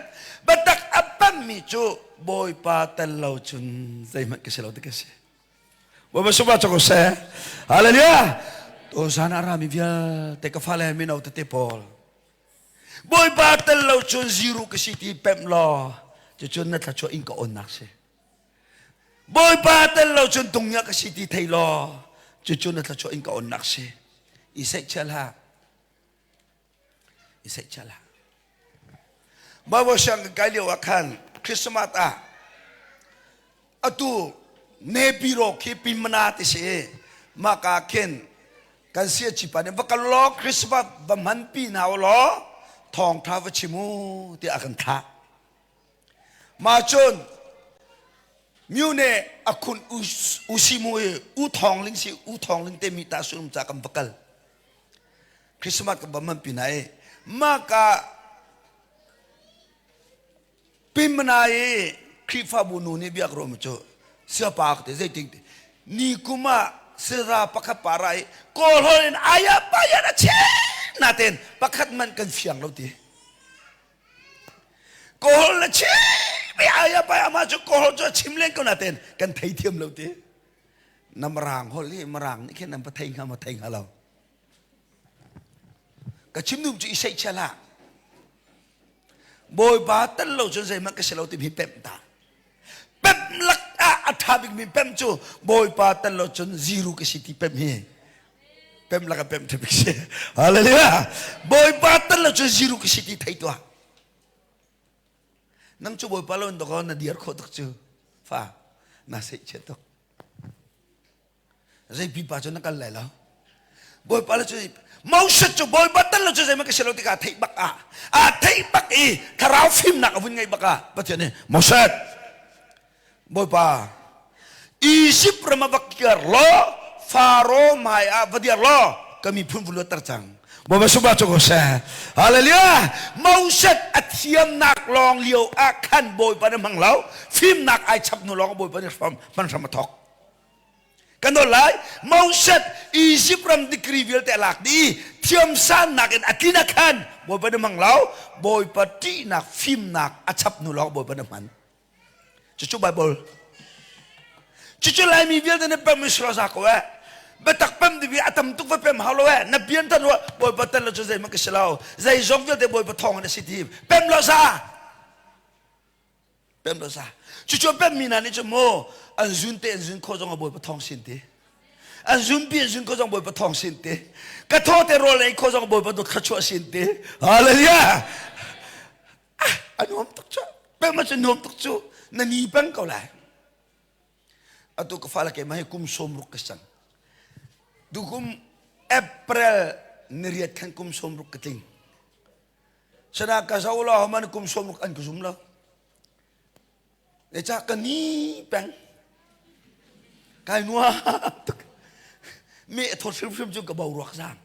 Speaker 1: Biatak a pemmi cu Bawipa tel lo cun zeihmanh ka si lo ti ka si. Bawipa sungah cang ko seh. Hallelujah. Tuzan ah rami vialte ka fale mino tete pawl. Bawipa tel lo cun zero ka si ti pemh law cucun na thluachuah in ka onnak si. Bawipa tel lo cun tungnya ka si ti thei law cucu na thluachuah in ka onnak si. I seihchiah hlah. I seihchiah hlah. Bible siang kan kai lio ah khan Christmas ah atu Nepiro khi Pinmana ti si maka khin kan sia chipa nih va kal law Christmas va hman pi hna u law thawngtha va chim u tiah a kan thlah. Mah cun Myone a khun u si mu i u thawng ling si u thawng ling te mi ta sunum ca kan va kal. Christmas kan va man pi na i mah ka Pimna i Khrihfabu nu nih biak rom cu siapa ka ti zeiting ti ni kum ah sira pakhat para i kawlhawl in aya paya na che naten pakhat man kan fiang lo ti kawl na chim i aya paya ma cu kawl cu chim len ko naten kan thei thiam lo ti na marang hol hi marang nih khin nan pa thei hnga ma thei hnga lo Ka chim duh cu i seihchiah hlah. Bawipa tel lo cun zeihmanh ka si lo timi pemh ta. Pemh lak ah a ṭha bikmi pemh cu Bawipa tel lo cun zero ka si ti pemh hi. Pemh lak ah pemh ṭha bik si. Hallelujah. Bawipa tel lo cun zero ka si ti thei tuah. Nang cu Bawipa lo in dawkaw na diar khawh tuk cu. Fa, na seihchiah tuk. Zei pipa cu na kal lai lo. Bawipa le cu Moses cu Bawipa tal lo cu zeihmanh ka si lo tikah theih bak ah aa theih bak i thlarau fimnak a vun ngeih bak ah Pathian nih Moses Bawipa Egypt ram ah va kir law Faro hmai ah va dir law ka miphun vun luatter cang. Bawipa sungah cu ko seh. Hallelujah. Moses a thiamnak lawng lio ah khan Bawipa nih hmang lo. Fimnak ai chap hnu lawng Bawipa nih hman hram a thawk. Kan nawl lai. Moses Egypt ram degree vialte a lak dih i thiamsannak in a tlin ah khan Bawipa nih hmang lo. Bawipa ṭihnak fimnak a chap hnu lawng Bawipa nih hman. Cucu Bible. Cucu Laimi vialte nih pem in sura za ko eh. Biatak pem ding a tam tuk va pem hau lo eh. Na bian tan wa Bawipa tel lo cu zeihmanh ka si lo. Zeizong vialte Bawipa thawng in a si ti. Pem lo za. Pem lo sa. Cucu pem mi hna nih cun mu an zun te an zun khawh zong ah Bawipa thawng sin ti. An zun pi an zun khawh zong Bawipa thawng sin ti. Ka thaw te rawl ei khawh zong Bawipa dawt thluachuah sin ti. Hallelujah. Ah, a nuam tuk cu. Pem ah cun nuam tuk cu. Na ni peng ko lai. Atu ka fale keimah hi kum 60 ka cang. Tukum April niriat khan kum 60 ka tling. Sana ka zo lo man kum 60 an ka zum lo. Le ca ka ni peng. Kai nuam tuk. Me a thawt hrimhrim cu ka bo ruak zang.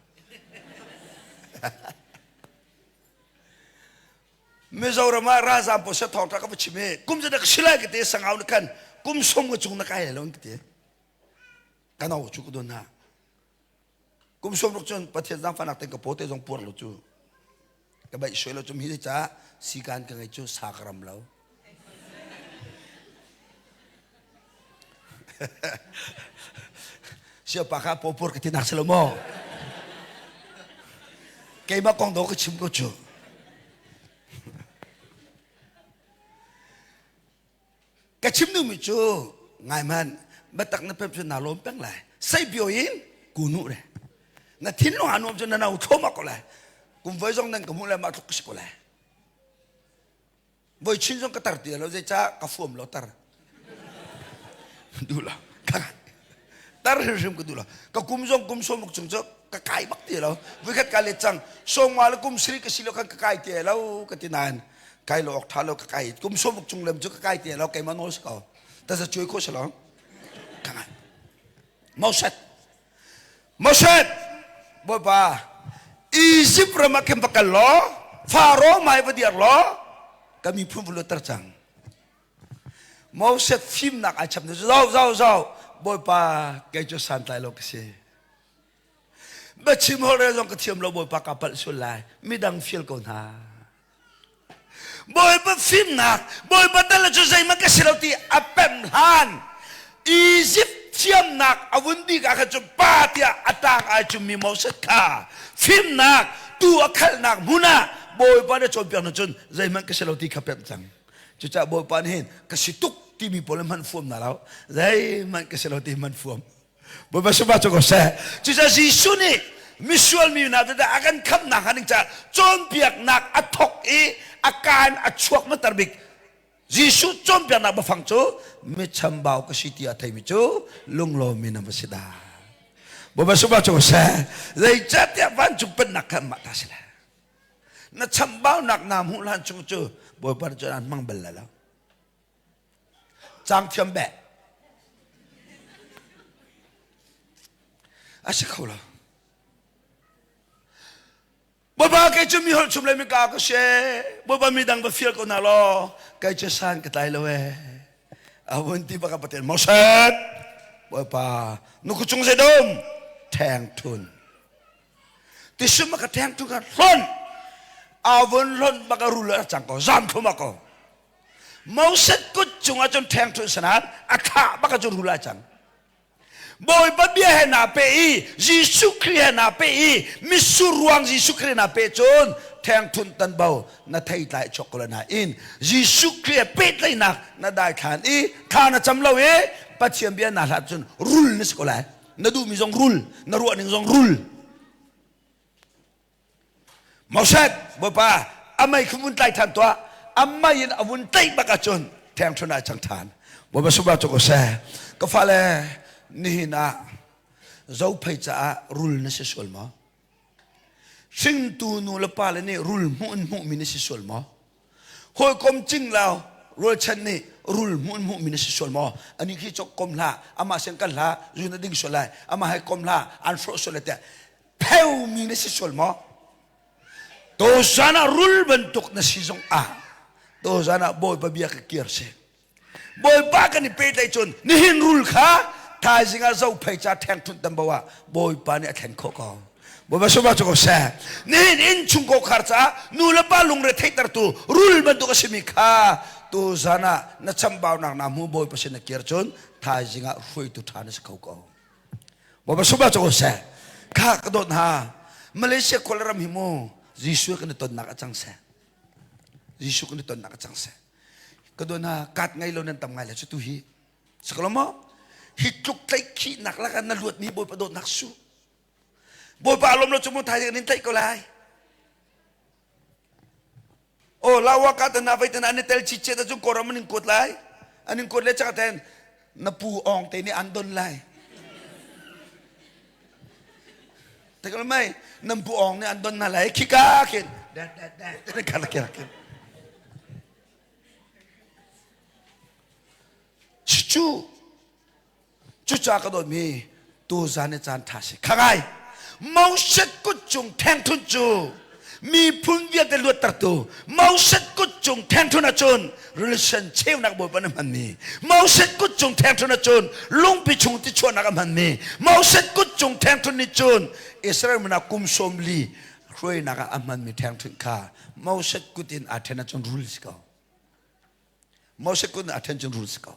Speaker 1: Mizoram ah ralzaam pawl sia thawngtha ka va chim i kum zedah ka si lai ka ti sangau na khan kum som ka cung na kai lai lo ka ti. Ka no cu ka don hna. Kum som ruk cun Pathian zaangfahnak te ka paw te zong puar lo cu. Ka baih suai lo cu mi caah sikaan ka ngei cu sa ka ram lo. Siapa kha paw puar ka ti nak si lo maw? Keimah kong do ka chim ko cu. Ka chim duhmi cu ngai hmanh biatak na pem cu naa lawm peng lai. Seipio in kunu re. Na thinlung aa nuam cu na no thluahmah ko lai. Kum voi zong nan ka hmuh lai mah tluk ka si ko lai. Voi chin zong ka tar ti lo zeicah ka fuam lo tar. Duh lo. Tar hrimhrim ka duh lo. Ka kum zong kum sawmruk chung cu ka kai bak ti lo. Voikhat ka let cang. Sawmnga le kum sarih ka si lo khan ka kai ti lo ka ti nain kai lo awk tha lo ka kai kum sawmruk chung lem cu ka kai ti lo keimah nawl si ko. Taza cuai khawh si lo. Ka ngai. Moses Moses Bawipa Egypt ram ah khin va kal law Faro hmai va dir law ka miphun va luatter cang. Moses fimnak ai chap zau zau zau Bawipa kei cu santlai lo ka si. Biachim holhrel zong ka thiam lo Bawipa ka palh sual lai midang fial ko hna. Bawipa fimnak Bawipa tal cu zeihmanh ka si lo ti a pemh hlan Egypt thiamnak a vun bik ah khan cun pa tiah a tang ai cummi Moses kha fimnak tu a khalhnak hmun ah Bawipa nih cawnpiak hnu cun zeihmanh ka si lo ti kha pemh cang. Cucaah Bawipa nih hin ka si tuk timi pawl hmanh fuam na lo zeihmanh ka si lo ti hmanh fuam. Bawipa sungah cu ko seh. Cucaah Jesuh nih misual mi hna dah a kan khamhnak hnga ding caah cawnpiaknak a thawk i a kaan a chuak hmatar bik Jesuh cawnpiaknak biafang cu michambau ka si ti a theimi cu lunglawmmi nan va si dah. Bawipa sungah cu ko seh. Zeicahtiah vancung pennak kha mah ta si lai. Na chambaunak naa hmuh hlan chung cu Bawipa nih cun aan hmang bal lai lo. Cang thiam beh. A si kho lo. Bawipa kei cu mi holh chum le mi ka ka she. Bawipa mi dang va fial ko na law kei cu san ka tlai lo e. A vun ti baka paten Moses Bawipa nu ku chung zeidom theng thun. Tisum ka theng thun ka hlon. A vun hlon baka rul a cang ko zam thum ko. Moses kut cungah cun theng thun sanan a thah baka cun rul a cang. Bawipa bia he naa pe i Jesuh Khrih he naa pe i mitsur ruang Jesuh Khrih naa pe cun thengthunh tanbo na theitlai chuak ko lai nain Jesuh Khrih he pehtlaihnak na daithlan i thla na cam lo i Pathian bia naa hlat cun rul na si ko lai. Na duhmi zong rul, na ruahning zong rul. Moses Bawipa a mei kha vun tlai than tuah a mei in a vun tlaih bak ahcun thengthun ai cang than Bawipa subah cu ko seh ka fale nihin ah zophei caah rul na si sual maw hringtu nu le pa le nih rul hmuh in hmuhmi na si sual maw hawikom cinglau rualchan nih rul hmuh in hmuhmi na si sual maw ani khi cok kom hlah amah sin kal hlah zun a ding sual lai amah he kom hlah an hrawh sual lai tiah pheumi na si sual maw tozan ah rul bantuk na si zong ah tozan ah bawipa bia ka kir si bawipa kan i pehtlaih cun nihin rul kha thaizing ah zophei ca ṭhengṭhunh tambo ah bawipa nih a thlen khawh ko bawipa suma cu ko seh nihin inn chung khar caah nu le pa lungre theihtertu rul bantuk a simi kha tuzan ah na chambaunak na hmu bawipa sin na kir cun thaizing ah hruaitu ṭha na si kho ko Bawipa sungah cu seh. Kha ka dawt hna. Malaysia khual ram hi mu Jesuh kan i tonnak a cang seh. Jesuh kan i tonnak a cang seh. Ka dawt hna kat ngei lo nan tam ngai le cu tu hi. Sakalo maw? Hi tluk tlaihkhihnak lakah na luat mi Bawipa dawtnak su. Bawipa lawm lo cu mu thaizing an in tlaih ko lai. Oh lawa ka ta na vai ta na an tel chi che ta chung koram an in kuat lai an in kuat le chaka ten na pu ong te nih an don lai Tekal mai nam pu ong nih an don na lai khika khin dat dat dat kan kira khin Cu Cucaah ka dawtmi tuzan i caan ṭha si. Khangai Moses kut cung ṭhengṭhunh cu miphun vialte luattertu Moses kut cung ṭhengṭhunh ahcun relation cheunak Bawipa nih a hmanmi Moses kut cung ṭhengṭhunh ahcun lungpi chung ti chuahnak a hmanmi Moses kut cung ṭhengṭhunh nih cun Israel min ah kum sawm li hruainak ah a hmanmi ṭhengṭhunh kha Moses kut in aa ṭhen ahcun rul si ko. Moses kut a ṭhen cun rul si ko.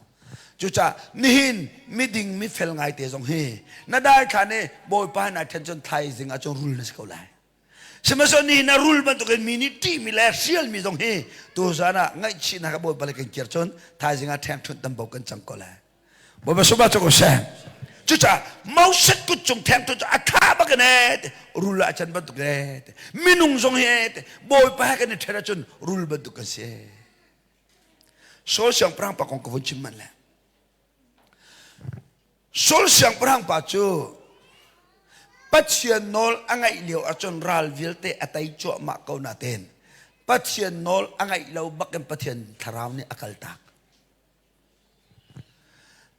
Speaker 1: Cucaah nihin miding mifel ngaite zong hi na daithlan i Bawipa na ṭhen cun thaizing ah cun rul na si ko lai. Sihmanhsehlaw nihin na rul bantukin mi nih ṭihmi le hrialmi zong hi tuzan ah ngaihchihnak ah Bawipa le kan kir cun thaizing ah ṭhengṭhunh tambo kan cang ko lai. Bawipa sungah cu ko seh. Cucaah Moses kut cung thengtu cu a tha bak in ee rul ah can bantuk ee minung zong hi ee Bawipa he kan i ṭhen ahcun rul bantuk kan si. Saul siangpahrang pa kong ka vun chim manh le. Saul siangpahrang pa cu Pathian nawl a ngaih lio ahcun ral vialte a tei cuahmah ko natein Pathian nawl a ngaih lo bakin Pathian thlarau nih a kaltak.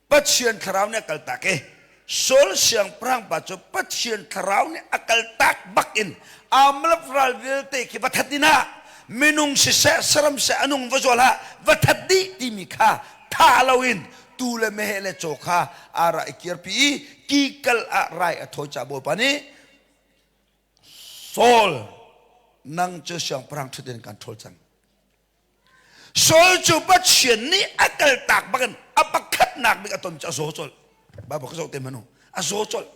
Speaker 1: Pathian thlarau nih a kaltak i Saul siangpahrang pa cu Pathian thlarau nih a kaltak bak in Amalek ral vialte khi va that ding ah minung siseh saram seh a nung va zual ah va that dih timi kha tha loin tu le meheh le caw kha aa ra i kirpi i kikal ah rai a thawi caah Bawipa nih Saul nang cu siangpahrang ṭhut in kan ṭhawl cang Saul cu Pathian nih a kaltak bakin a pakhatnak bik a ton cu a zaw colh. Bible ka zoh te hmanh u. A zaw colh.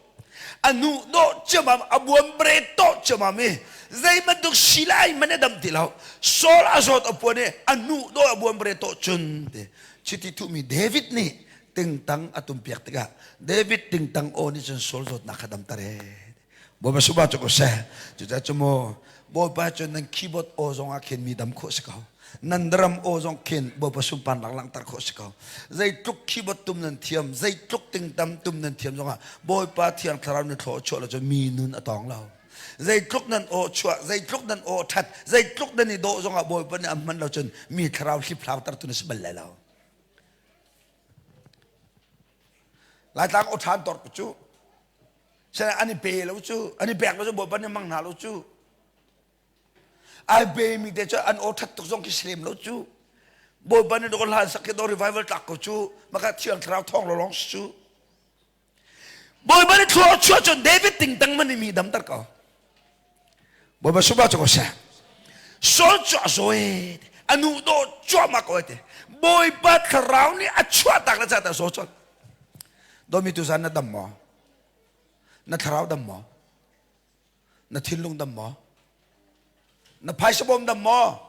Speaker 1: A nu dawh ciamam, a buan bre tawh ciamam i zei bantuk silai man a dam ti lo. Saul a zawt a puan i a nu dawh a buan bre tawh cun ti chiti thuhmi David nih tingtang a tumpiak tikah David tingtang aw nih cun Saul zawtnak kha damter ee. Bawipa subah cu ko seh. Cucaah cu mu Bawipa cu nan keyboard aw zong ah khin mi dam khawh si ko. Nan drum aw zong khin Bawipa sunparnak langhter khawh si ko. Zeitluk keyboard tum nan thiam, zeitluk tingtam tum nan thiam zong ah Bawipa Thiang Thlarau na thlaw chuah lo cu mi nun a tawng lo. Zeitluk nan aw chuah, zeitluk nan aw ṭhat, zeitluk nan i dawh zong ah Bawipa nih a hman lo cun mi thlarau hliphlau tertu na si bal lai lo. Laitlang aw ṭhan tor cu Sinain an i pe lo cu, an i pek lo cu Bawipa nih mang hna lo cu. Ai be mi te cu an aw that tuk zong khi si lem lo cu. Bawipa nih dawh hlan sak khi do revival tlak ko cu. Maka thiang thlarau thawng lawlawng si cu. Bawipa nih thlua chuah cun David tingtang man mi damter ko. Bawipa suba cu ko seh. Saul cu a zaw e a nu dawh cuahmah ko te. Bawipa thlarau nih a chuah tak le ca ta zaw colh. Dawmi tu zan na dam maw? Na thlarau dam maw? Na thinlung dam maw? Na phaisa bawm dam maw?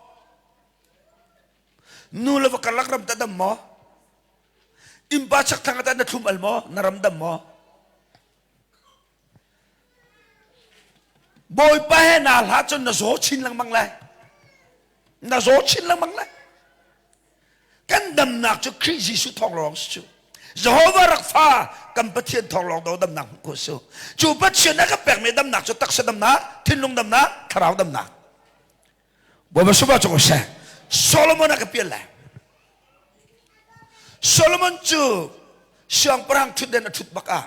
Speaker 1: Nu le va karlak ram ta dam maw? Innpa chakthlang ah na thlum al maw? Na ram dam maw? Bawipa he naa hla cun na zaw chin lengmang lai. Na zaw chin lengmang lai. Kan damnak cu Khrih Jesuh thawng lawng si cu. Jehovah rak fa kan Pathian thawng lawng do damnak hmuh khawh su. Cu Pathian a kan pekmi damnak cu taksa damnak, thinlung damnak, thlarau damnak. Bawipa suba cu ko seh. Solomon a ka pial lai. Solomon cu siangpahrang ṭhutden a ṭhut bak ah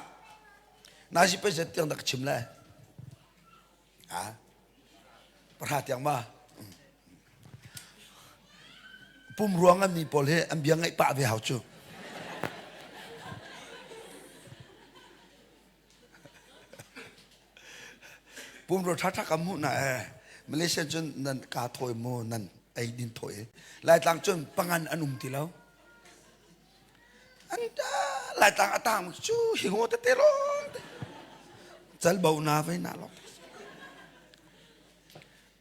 Speaker 1: nazi pe zet tiang dah ka chim lai. Ah, pahra tiang ma. Pum ruang an mi pawl hi an bia ngaih pah ve hau cu. Pumrua ṭhaṭha ka hmuh na ee. Malaysia cun nan kaa thawi mu nan ei din thawi. Laitlang cun pangan an um ti lo. An Laitlang a tang cu hi ho tete lawng te. Cal bo na vai na lawng.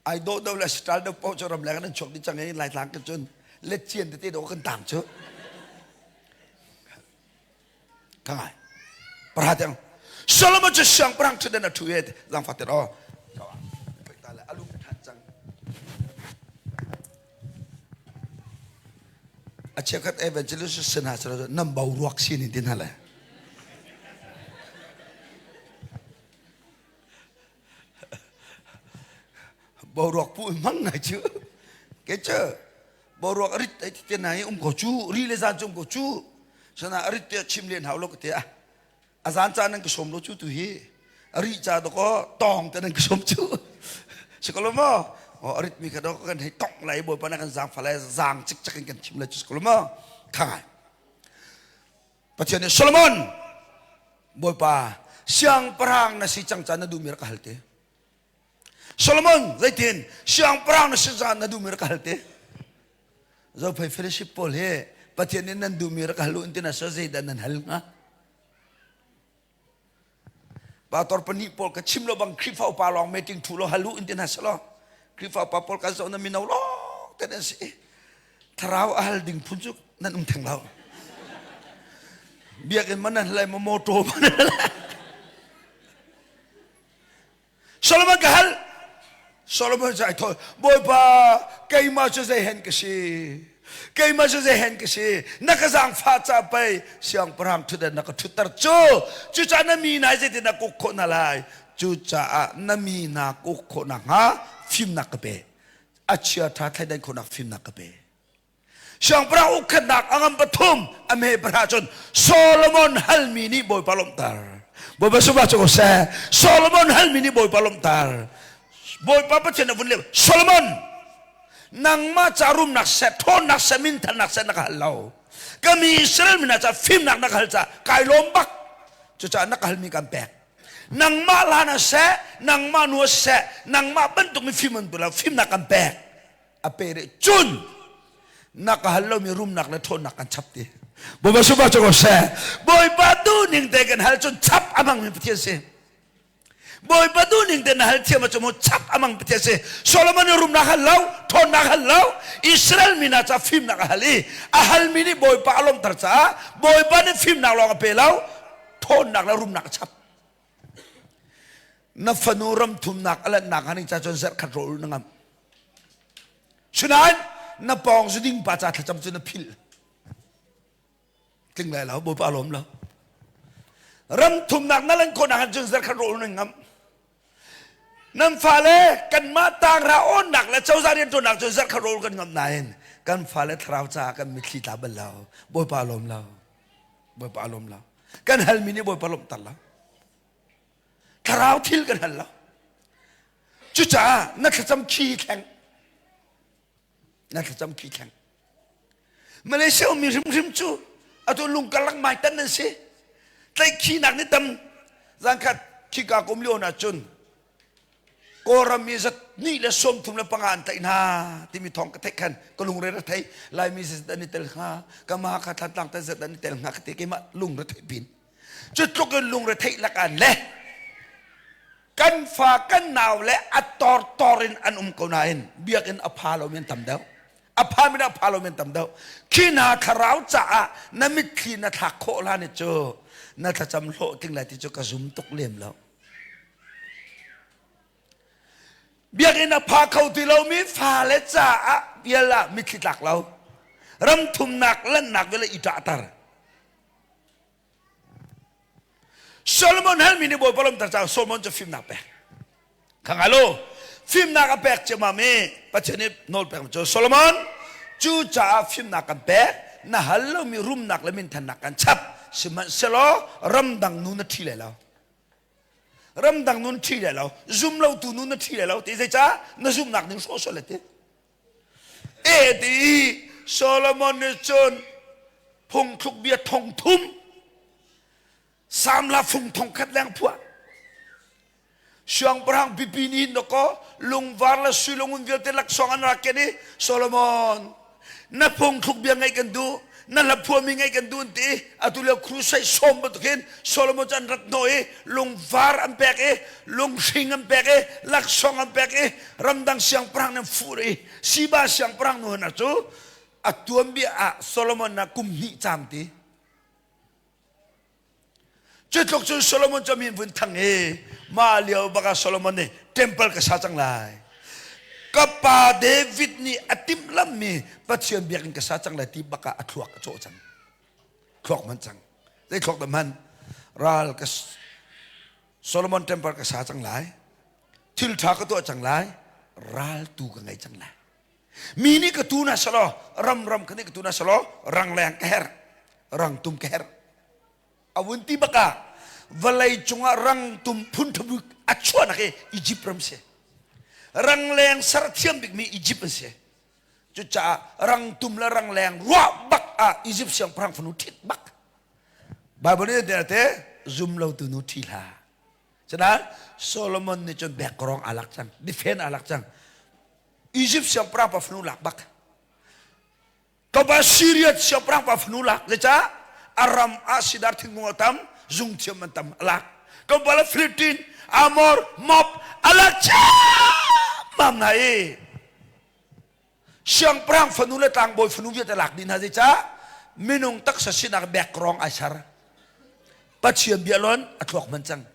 Speaker 1: Ai dawh do le style do po cu ram le kan chuak di cang i Laitlang kan cun let cian tete do kan tang cu. Ka ngai. Para tiang. Solomon cu siangpahrang ṭhutdan a ṭhu i zaangfak ten aw. Alu ṭhan cang. A cheukhat evangelist sin ha sara nan bo ruak sin in tin hale. Boruak pu mang ngai cu. Ke cu boruak a rit ai ti na i um ko cu ri le zan cu um ko cu sana a rit te chim len hau lo ka te a a zan ca nan ka som lo cu tu hi a ri ca do ko tong te nan ka som cu sikolo mo o a rit mi kha do kan hei tong lai bawipa na kan zang fa lai zang cik cak in kan chim lai cu sikolo mo kha Pathian nih Solomon bawipa siangpahrang na si cang ca na duhmi rak ka hal te Solomon zeitin siangpahrang na si caan na duhmi rak ka hal te. Zophei fellowship pawl hi Pathian nih nan duhmi rak hal u in tina sa zeidah nan hal hnga? Pastor pahnih pawl ka chim lo bang Khrihfa upa lawng meeting thu lo hal u in tina salo. Khrihfa upa pawl kan zoh na mino lawng te nan si. Thlarau a hal ding phun cu nan um theng lo. Biakinn man nan hlai ma motor man nan hlai. Solomon ka hal. Solomon cu ai thawh. Bawipa, keimah cu zei hen ka si? Keimah cu zei hen ka si? Na ka zaangfah ca pei siangpahrang ṭhutdan na ka ṭhutter cu. Cucaah na mi hna zeitin na kuk khawh hna lai? Cucaah na mi hna kuk khawh nakhnga fimnak ka pe. A chia ṭha thleidan khawhnak fimnak ka pe. Siangpahrang ukkhatnak a ngam pathum a me pahra cun Solomon halmi nih Bawipa lawmhter. Bawipa sungah cu ko seh. Solomon halmi nih Bawipa lawmhter. Bawipa Pathian a vun leh Solomon nangmah ca rumnak seh ṭhawnnak seh minthannak seh na ka hal lo. Ka mi Israel mi hna ca fimnak na ka hal caah kai lawm bak. Cucaah na ka halmi kan pek. Nangmah hlan ah seh, nangmah nu ah seh, nangmah bantuk mi fim an tu lo, fimnak kan pek. A pe rih cun na ka hal lomi rumnak le ṭhawnnak kan chap ti. Bawipa supa cu ko seh. Bawipa duhning te kan hal cun chap a hmangmi Pathian si. Bawipa duhning te na hal thiam ahcun mu chap a hmang Pathian si. Solomon nih rumnak hal lo, ṭhawnnak hal lo, Israel mi hna ca fimnak a hal i a halmi nih Bawipa a lawmhter caah Bawipa nih fimnak lawng a pe lo, ṭhawnnak le rumnak a chap. Na fanu ram thumnak a lanhnak hnga ding ca cun zarhkhat rawl na ngamh. Sinain na pawng zuding pa ca thlacam cu na philh. Tling lai lo, Bawipa lawm lo. Ram thumnak na lan khawhnak han cun zarhkhat rawl na ngamh. Nan fale kanmah tangra awnnak le cozah rianṭuannak cun zarhkhat rawl kan ngamh nain kan fale thlarau caah kan mitthli tla bal lo. Bawipa lawm lo. Bawipa lawm lo. Kan halmi nih Bawipa lawmhter lo. Thlarau thil kan hal lo. Cucaah na thlacam khi thleng. Na thlacam khi thleng. Malaysia ummi hrimhrim cu atu lungkarlak mai tan nan si. Tlaihkhihnak nih tam zangkhat khika kum lio na cun Kawlram mi zat ni le 35 an tlaih hna timi thawng ka theih khan ka lungre ra thei Laimi zat an i tel hnga ka ma kha Thantlang tan zat an i tel hnga ka ti keimah lungre theih pin cu tluk in lungre theih lakan le kan fa kan nau le a tor tor in an um ko nain biakinn a pha lo mi an tam deuh a pha mi a pha lo mi an tam deuh khi hna thlarau caah na mitthli na thlak khawh hlan i cu na thlacam hlawh tling lai ti cu ka zum tuk lem lo Biakinn a pha kho ti lomi fale caah vial ah mitthli tlak lo. Ram thumnak lannak vial i ṭahter. Solomon halmi nih Bawipa lawmter caah Solomon cu fimnak pek. Khang alo, fimnak a pek ciammam i Pathian nih nawl pek cu Solomon cu caah fimnak kan pek na hal lomi rumnak le minthannak kan chap sihmanhsehlaw ramdang nu na ṭhi lai lo. Ramdang nun ṭhi le lo, zum lo tu nu na ṭhi le lo ti zeicah na zumhnak ning hrawh sual le ti. E ti Solomon nih cun phungthluk bia thong thum samla fung thong khat leng phuah siangpahrang pipi nih hin dakaw lungvar le sui lungun vialte laksawng an rak ken i Solomon na phungthluk bia ngaih kan duh na hla phuahmi ngaih kan duh an ti i atu lio crusade sawm bantuk hin Solomon cu an rat hnawh i lungvar an pek i lunghring an pek i laksawng an pek i ramdang siangpahrang nih an fuh i Siba siangpahrang nu hna cu a tuanbia ah Solomon na kum hnih caam ti Cu tluk cun Solomon cu a min vun thang i mah lio bak ah Solomon nih temple ka sa cang lai. Ka pa David nih a timhlammi Pathian biakinn ka sa cang lai ti bak ah a thluak a cawh cang. Thluak man cang. Zei thluak dah man? Ral ka Solomon temple ka sa cang lai. Thil ṭha ka tuah cang lai. Ral tu ka ngei cang lai. Mi nih ka tu na selaw ram ram ka nih ka tu na selaw rangleng ka herh rangtum ka herh a vun ti bak ah vawlei cungah rangtum phun thabik a chuahnak hi Egypt ram si rangleng ser thiam bikmi Egypt an si cucaah rangtum le rangleng ruah bak ah Egypt siangpahrang fanu ṭhit bak Bible nih te zum lo tu nu ṭhi hlah Cuna Solomon nih cun background aa lak cang defend aa lak cang Egypt siangpahrang pa fanu lak bak. Kaba Syria siangpahrang pa fanu lak. Zeicah? A ram ah sidar thingkung a tam, zungthiam an tam a lak. Kaba le Philippine, Amor, Moab a lak ciammam hna i siangpahrang fanu le tlangbawi fanu vialte lak dih hna zeicah? Minung taksa sinak background ai ser. Pathian bia lon a thluak hman cang.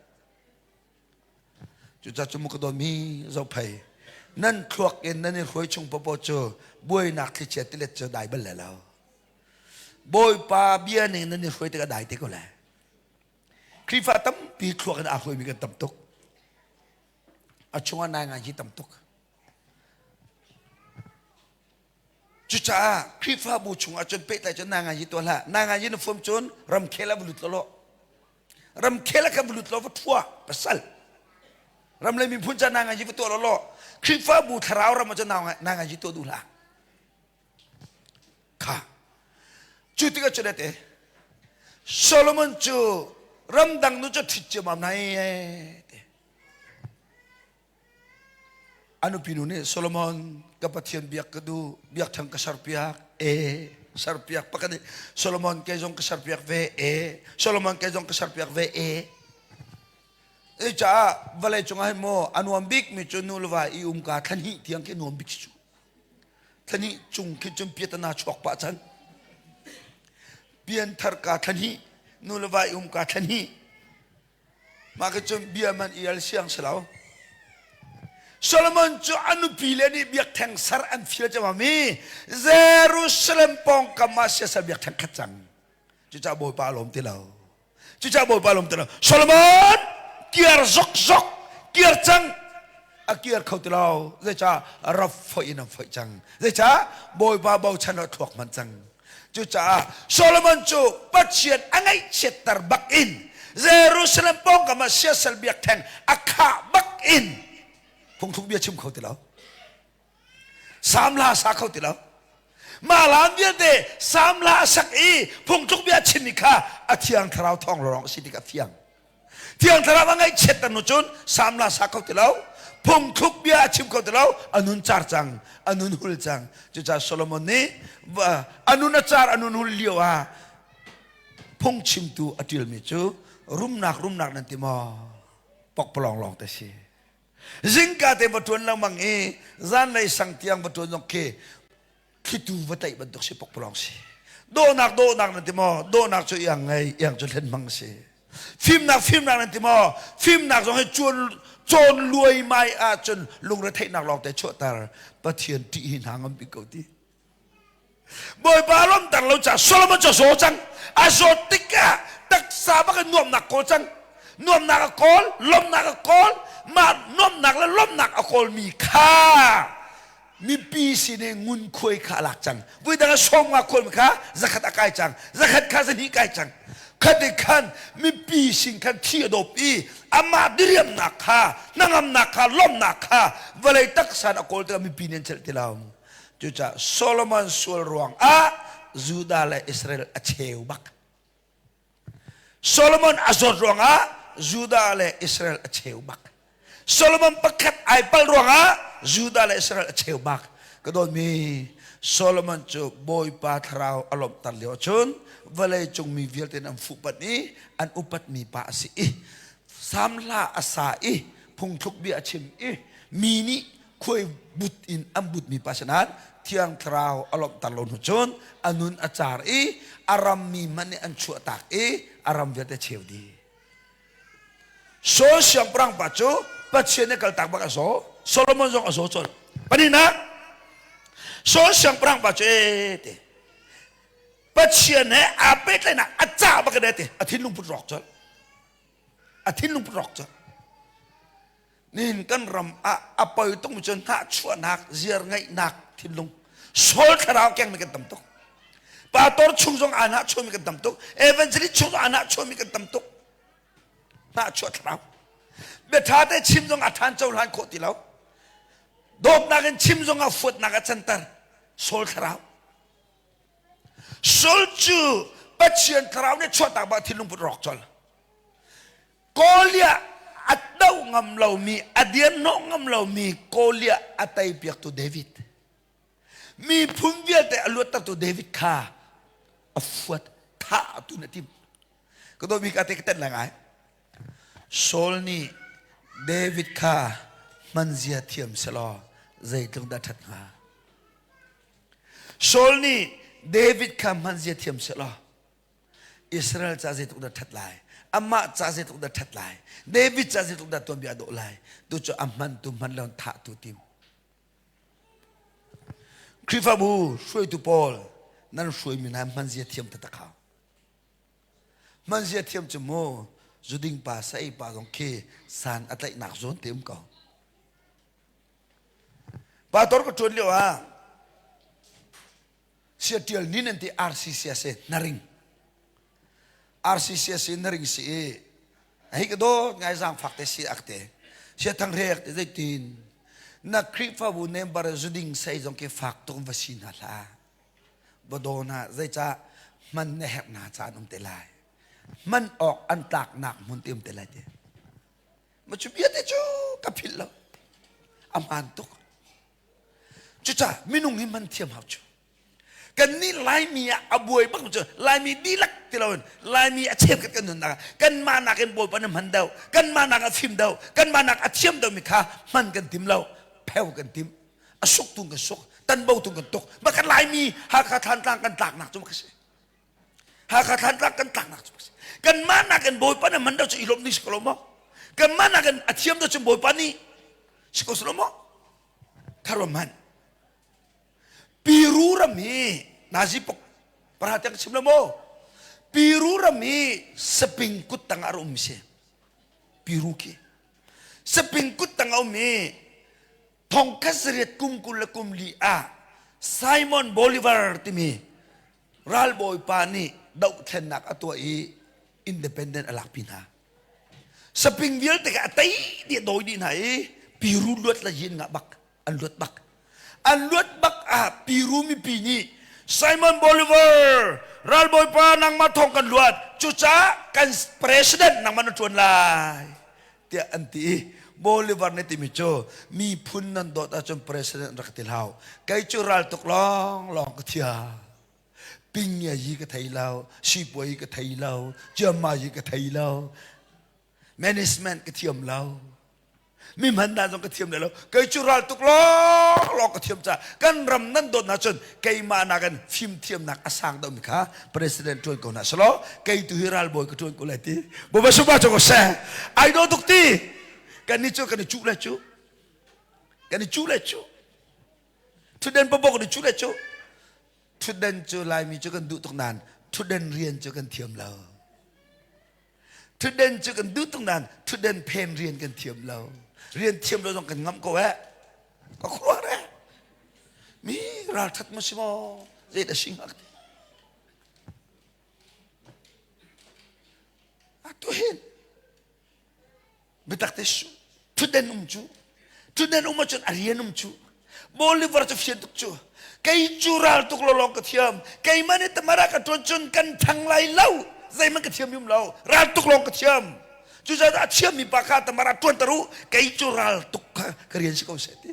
Speaker 1: Cucaah cu mu ka dawtmi zophei nan thluak in nan i hruai chung popo cu buainak thlichia tilet cu dai bal le lo. Bawipa bia ning nan i hruai tikah dai te ko lai. Khrihfa tampi thluak in aa hruaimi kan tam tuk. A chungah nai ngai hi tam tuk. Cucaah Khrihfabu chungah cun pehtlai cun nai ngai hi tuah hlah. Nai ngai hi na fuam cun ramkhel ah va lut law ramkhel ah khan va lut law va thua pasal ram le miphun ca nai ngai hi va tuah law law Khrihfabu thlarau ram ah cun nai ngai hi tuah duh hlah. Kha cu tikah cun ate Solomon cu ramdang nu cu ṭhit ciammam nai te A nupi nu nih Solomon ka Pathian biak ka duh biakṭheng ka serpiak e serpiak pakhat nih Solomon kei zong ka serpiak ve e Solomon kei zong ka serpiak ve e e caah vawlei cungah hin maw a nuam bik mi cu nu le va i um ka thla hnih tiang khi nuam bik cu thla hnih cung khi cun piatana chuak pah cang pianthar ka thla hnih nu le va i um ka thla hnih Mah khi cun bia man i al siang si lo. Solomon cu a nupi le nih biakṭheng ser an fial ciammam i Jerusalem pawngkam ah siasal biakṭheng khat cang. Cucaah Bawipa a lawm ti lo. Cucaah Bawipa a lawm ti lo. Solomon kiar zokzok kiar cang a kiar kho ti lo. Zeicah rap foih in an foih cang. Zeicah Bawipa bochan ah thluak hman cang. Cucaah Solomon cu Pathian a ngaihchiatter bak in Jerusalem pawngkam ah siasal biakṭheng a khah bak in phungthluk bia chim kho ti lo. Samla sa kho ti lo. Mah lam vialte samla a sak i phungtluk bia chimmi kha a thiang thlarau thawng lawng a si tik a fiang. Thiang thlarau a ngaihchiat ter nu cun samla sa kho ti lo. Phungthluk bia a chim kho ti lo. A nun car cang, a nun hul cang. Cucaah Solomon nih a nun a car, a nun hul lio ah phungchimtu a ṭialmi cu rumnak rumnak nan ti maw? Pokpalawng lawng te si. Zingka te va ṭuan lengmang i zanlei sang tiang va ṭuan zong khi thlitu va tlaih bantuk si pokpalawng si. Dawhnak dawhnak nan ti maw? Dawhnak cu iang ngei, iang cu hlen hmang si. Fimnak fimnak nan ti maw? Fimnak zong hi cuan cawn luaimai ahcun lungretheihnak lawng te chuahter. Pathian ṭih hi hna ngam bik ko ti. Bawipa lawmter lo caah Solomon cu a zaw cang. A zawt tikah taksa bak in nuamhnak kawl cang. Nuamhnak a kawl, lawmhnak a kawl, mah nuamhnak le lawmhnak a kawlmi kha mipi sin i ngunkhuai kha a lak cang. Voidang ah sawm nga kawlmi kha zakhat a kai cang. Zakhat kha zahnih kai cang. Khat khan mipi sin khan thi a dawp i amah diriamnak kha, hnangamnak kha, lawmhnak kha vawlei taksa in a kawl tikah mipi nih an celh ti lo. Cucaah Solomon sual ruang ah Judah le Israel a cheu bak. Solomon a zawt ruangah Judah le Israel a cheu bak. Solomon pakhat ai pal ruangah Judah le Israel a cheu bak. Ka dawtmi Solomon cu Bawipa thlarau a lawmhter lio ahcun vawlei cung mi vialte an fuhpanh i an upatmi pa a si i samhla a sa i phungthluk bia a chim i mi nih khuai but in an butmi pa sinah thiang thlarau a lawmhter lo hnu cun a nun a car i a rammi hmanh nih an chuahtak i a ram vialte cheu dih. Saul siangpahrang pa cu Pathian nih kaltak bak a zaw. Solomon zong a zaw colh. Pahnihnak Saul siangpahrang pa cu ee ti Pathian he aa pehtlaihnak a cah bak in ti a thinlung put rawk colh. A thinlung put rawk colh. Nihin kan ram ah a poi tuk mi cu hnahchuahnak, ziar ngeihnak thinlung, Saul thlarau kengmi kan tam tuk. Pastor chung zong aa hnahchuahmi kan tam tuk. Evangelist chung zong aa hnahchuahmi kan tam tuk. Hnahchuah thlarau. Bia ṭha te chim zong a ṭhan cohlan khawh ti lo. Dawtnak in chim zong ah fuatnak a canter. Saul thlarau. Saul cu Pathian thlarau nih chuahtak bak thinlung put rawk col. Kawliah a doh ngam lomi, a dirhnawh ngam lomi Kawliah a teipiaktu David. Miphun vialte a luattertu David kha a fuat thah tu na tim. Ka dawtmi ka te ka tenh lai ngai. Saul nih David kha hmanzia thiam selaw zeitluk dah ṭhat hnga. Saul nih David kha hmanzia thiam selaw Israel ca zeitluk dah ṭhat lai amah ca zeitluk dah ṭhat lai David ca zeitluk dah tuanbia dawh lai tu cu a hman tu hman lo thah tu tim Khrihfabu hruaitu pawl nan hruaimi hna hmanzia thiam taktak hau hmanzia thiam cu mu zuding pa sa ei pa zong khi san a tlaihnak zawn te um ko Pastor ka ṭuan lio ah Siaṭial nin an ti RCCS hnaring RCCS hnaring si i hi ka dawt ngai zaangfak te si ak te sia thang rek te zeitin na Khrihfabu member zuding sei zong ke fak tuk va si hna hlah va daw hna zeicah hman na herh hna caan um te lai hman awk an tlaknak hmun te um te lai te ma cu bia te cu ka philh lo a hmaan tuk Cucaah minung hi man thiam hau cu. Kannih Laimi ah a buai bak cu Laimi dihlak ti loin Laimi a cheukhat kan nunnak ah kanmah nakin Bawipa nih hman deuh, kanmah nak a fim deuh, kanmah nak a thiam deuhmi kha hman kan tim lo, pheu kan tim. A suk tung kan suk, tanbo tung kan tuk. Mah kan Laimi Hakha Thlantlang kan tlaknak cu mah si. Hakha Thlantlang kan tlaknak cu mah si. Kanmah nakin Bawipa nih hman deuh cu i lawmh ding si ko lo maw? Kanmah nakin a thiam deuh cu Bawipa nih si ko si lo maw? Kharuam hmanh. Piru ram hi Nazi pok para tiang chim lo maw? Piru ram hi saping kut tang ah um si. Piru khi. Saping kut tang a um i thongkhat sariat kum 20 le kum li ah Simon Bolivar timi ralbawipa nih dohthlennak a tuah i independent a lakpi hna. Saping vialte kha a tei dih a dawi dih hna i piru luat le yin ngah bak an luat bak. An luat bak ah Peru mipi nih Simon Bolivar ralbawipa nangmah thawng kan luat cucaah kan president nangmah na ṭuan lai tiah an ti i Bolivar nih timi cu miphun nan dawt ahcun president rak ti hlah kei cu ral tuk lawng lawng ka thia ping yi ka thei lo sipuai ka thei lo ciamma yi ka thei lo management ka thiam lo mi hman dan zong ka thiam lo kei cu ral tuk lawng lawng ka thiam ca kan ram nan dawt na cun keimah nakin fim thiamnak a sang deuh mi kha president tuan ko na selo kei tu hi ralbawi ka tuan ko lai ti boba suba cho ko se ai do tuk ti kan ni cu kan i cu le cu kan i cu le cu thuden pabok ni cu le cu thuden cu laimi cu kan duh tuk nan thuden rian cu kan thiam lo Thutden cu kan duh tuk nain thutden phen rian kan thiam lo. Rian thiam lo zong kan ngamh ko eh. Ka khuaruah re. Mi ralthat maw si maw? Zei dah si hnga ti. Atu hin biatak te su thutden um cu thutden um ahcun a rian um cu Bolivar cu fian tuk cu kei cu ral tuk lo lawng ka thiam keimah nih tamara ka ṭuan cun kan ṭhang lai lo zeihmanh ka thiam yum lo ral tuk lawng ka thiam cucaah a thiammi pa kha tamara ṭuan ter u kei cu ral tuk kha ka rian si ko seh ti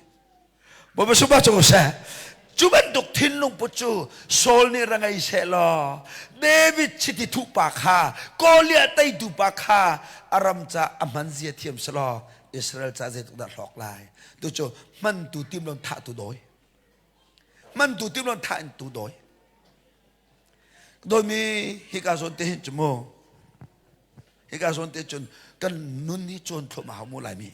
Speaker 1: Bawipa sungah cu seh. Cu bantuk thinlung put cu Saul nih ra ngei seh law David chiti thuh pa kha Goliath teitu pa kha a ram ca a hman zia thiam selaw Israel ca zeitluk dah hlawk lai. Tu cu hmantu tim lon thah tu dawi. Hmantu tim lon thah in tu dawi. Dawimi hika zawn te hin cu mu hika zawn te cun kan nun hi cawn thluahmah hau mu Laimi.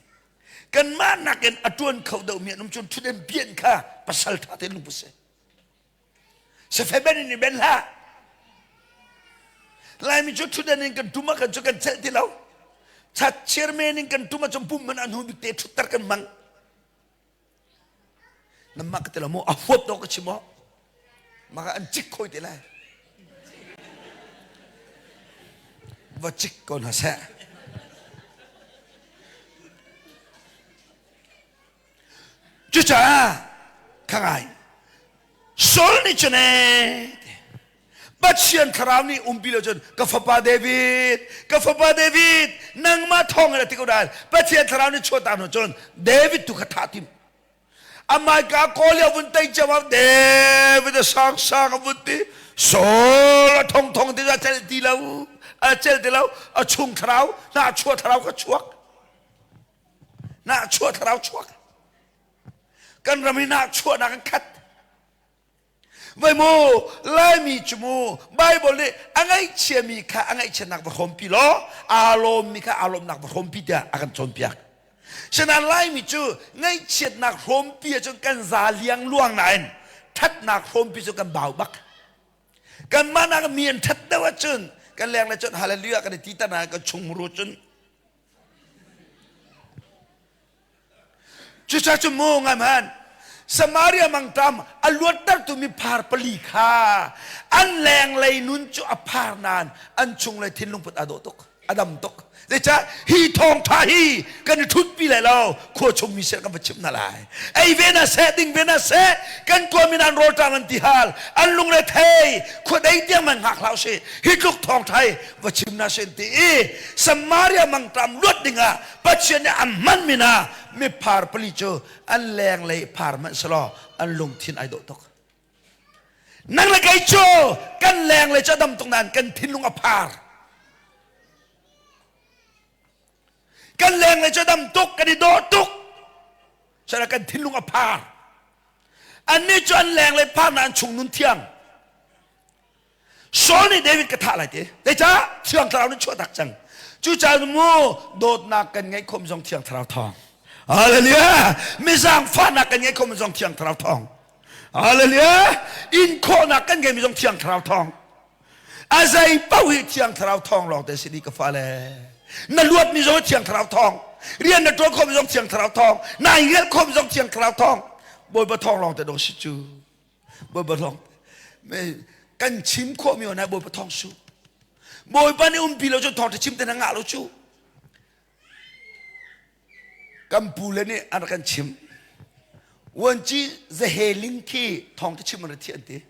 Speaker 1: Kanmah nakin a ṭuan kho deuhmi an um cun ṭhutden bian kha pasal ṭha tein lungput seh. Safe ben in i ben hlah. Laimi cu ṭhutden in kan ṭum ah kan cu kan celh ti lo. Chat chairman in kan ṭum ahcun pum man an hnu bik te ṭhutter kan hmang. Namah ka ti lo maw a huap dawh ka chim aw. Maka an cik khoi te lai. Va cik ko hna seh. Cucaah kha ngai Saul nih cun ee Pathian thlarau nih umpi lo cun ka fapa David ka fapa David nangmah thawng in a ti ko nain Pathian thlarau nih chuahtak hnu cun David tu kha thah tim amai ka kawl a vun tei ciam ah David a sang sang a vun ti Saul a thong thong ti a cel ti lo a cel ti lo a chung thlarau na chuah thlarau ka chuak na chuah thlarau chuak kan ram hi na chuahnak an khat Vai mu Laimi cu mu Bible nih a ngaihchiami kha a ngaihchiatnak va hrawmpi law aa lawmmi kha aa lawmnak va hrawmpi tiah a kan cawnpiak. Sinain Laimi cu ngaihchiatnak hrawmpi ahcun kan za liangluang nain ṭhatnak hrawmpi cu kan bau bak. Kanmah nak mi an ṭhat deuh ahcun kan leng le cun hallelujah kan i ti ta nain kan chungmuru cun Cucaah cu mu ngai hmanh Samaria mangṭam a luattertu mi phar pali kha an lenglei nun cu a phar nain an chunglei thinlung put aa dawh tuk a dam tuk zeicah hi thawngṭha hi kan i ṭhutpi lai lo khua chung mi sin kan va chimh hna lai ei ve na seh ding ve na seh kan tuahmi an rawlṭam an ti hal an lungre thei khua dei tiang man hngak hlah usih hi tluk thawngṭha hi va chim na sin ti i Samaria mangṭam luat dingah Pathian nih an hmanmi hna miphar pali cu an lenglei phar hmanh selaw an lungthin ai dawh tuk. Nang le kei cu kan lenglei cu a dam tuk nain kan thinlung a phar. Kan lenglei cu a dam tuk, kan i dawh tuk. Sala kan thinlung a phar. Annih cu an lenglei phar na an chung nun thiang. Saul nih David ka thah lai ti. Zeicah? Thiang Thlarau nih chuahtak cang. Cucaah mu dawtnak kan ngeih khom zong Thiang Thlarau thawng. Hallelujah! Mizangfahnak kan ngeih khom zong Thiang Thlarau thawng. Hallelujah! In khawhnak kan ngeihmi zong Thiang Thlarau thawng. A zei paoh hi Thiang Thlarau thawng lawng te si ni ka fale. Na luatmi zong Thiang Thlarau thawng. Rian na ṭuan khawhmi zong Thiang Thlarau thawng. Na ngelh khawhmi zong Thiang Thlarau thawng. Bawipa thawng lawng te dong si cu. Bawipa thawng kan chim khawhmi hna Bawipa thawng su Bawipa nih umpi lo cu thawng chim te na ngah lo cu kan pu le nih an rak kan chim. Vuanci Zahe Ling khi thawngtha chim an ra thiah an ti.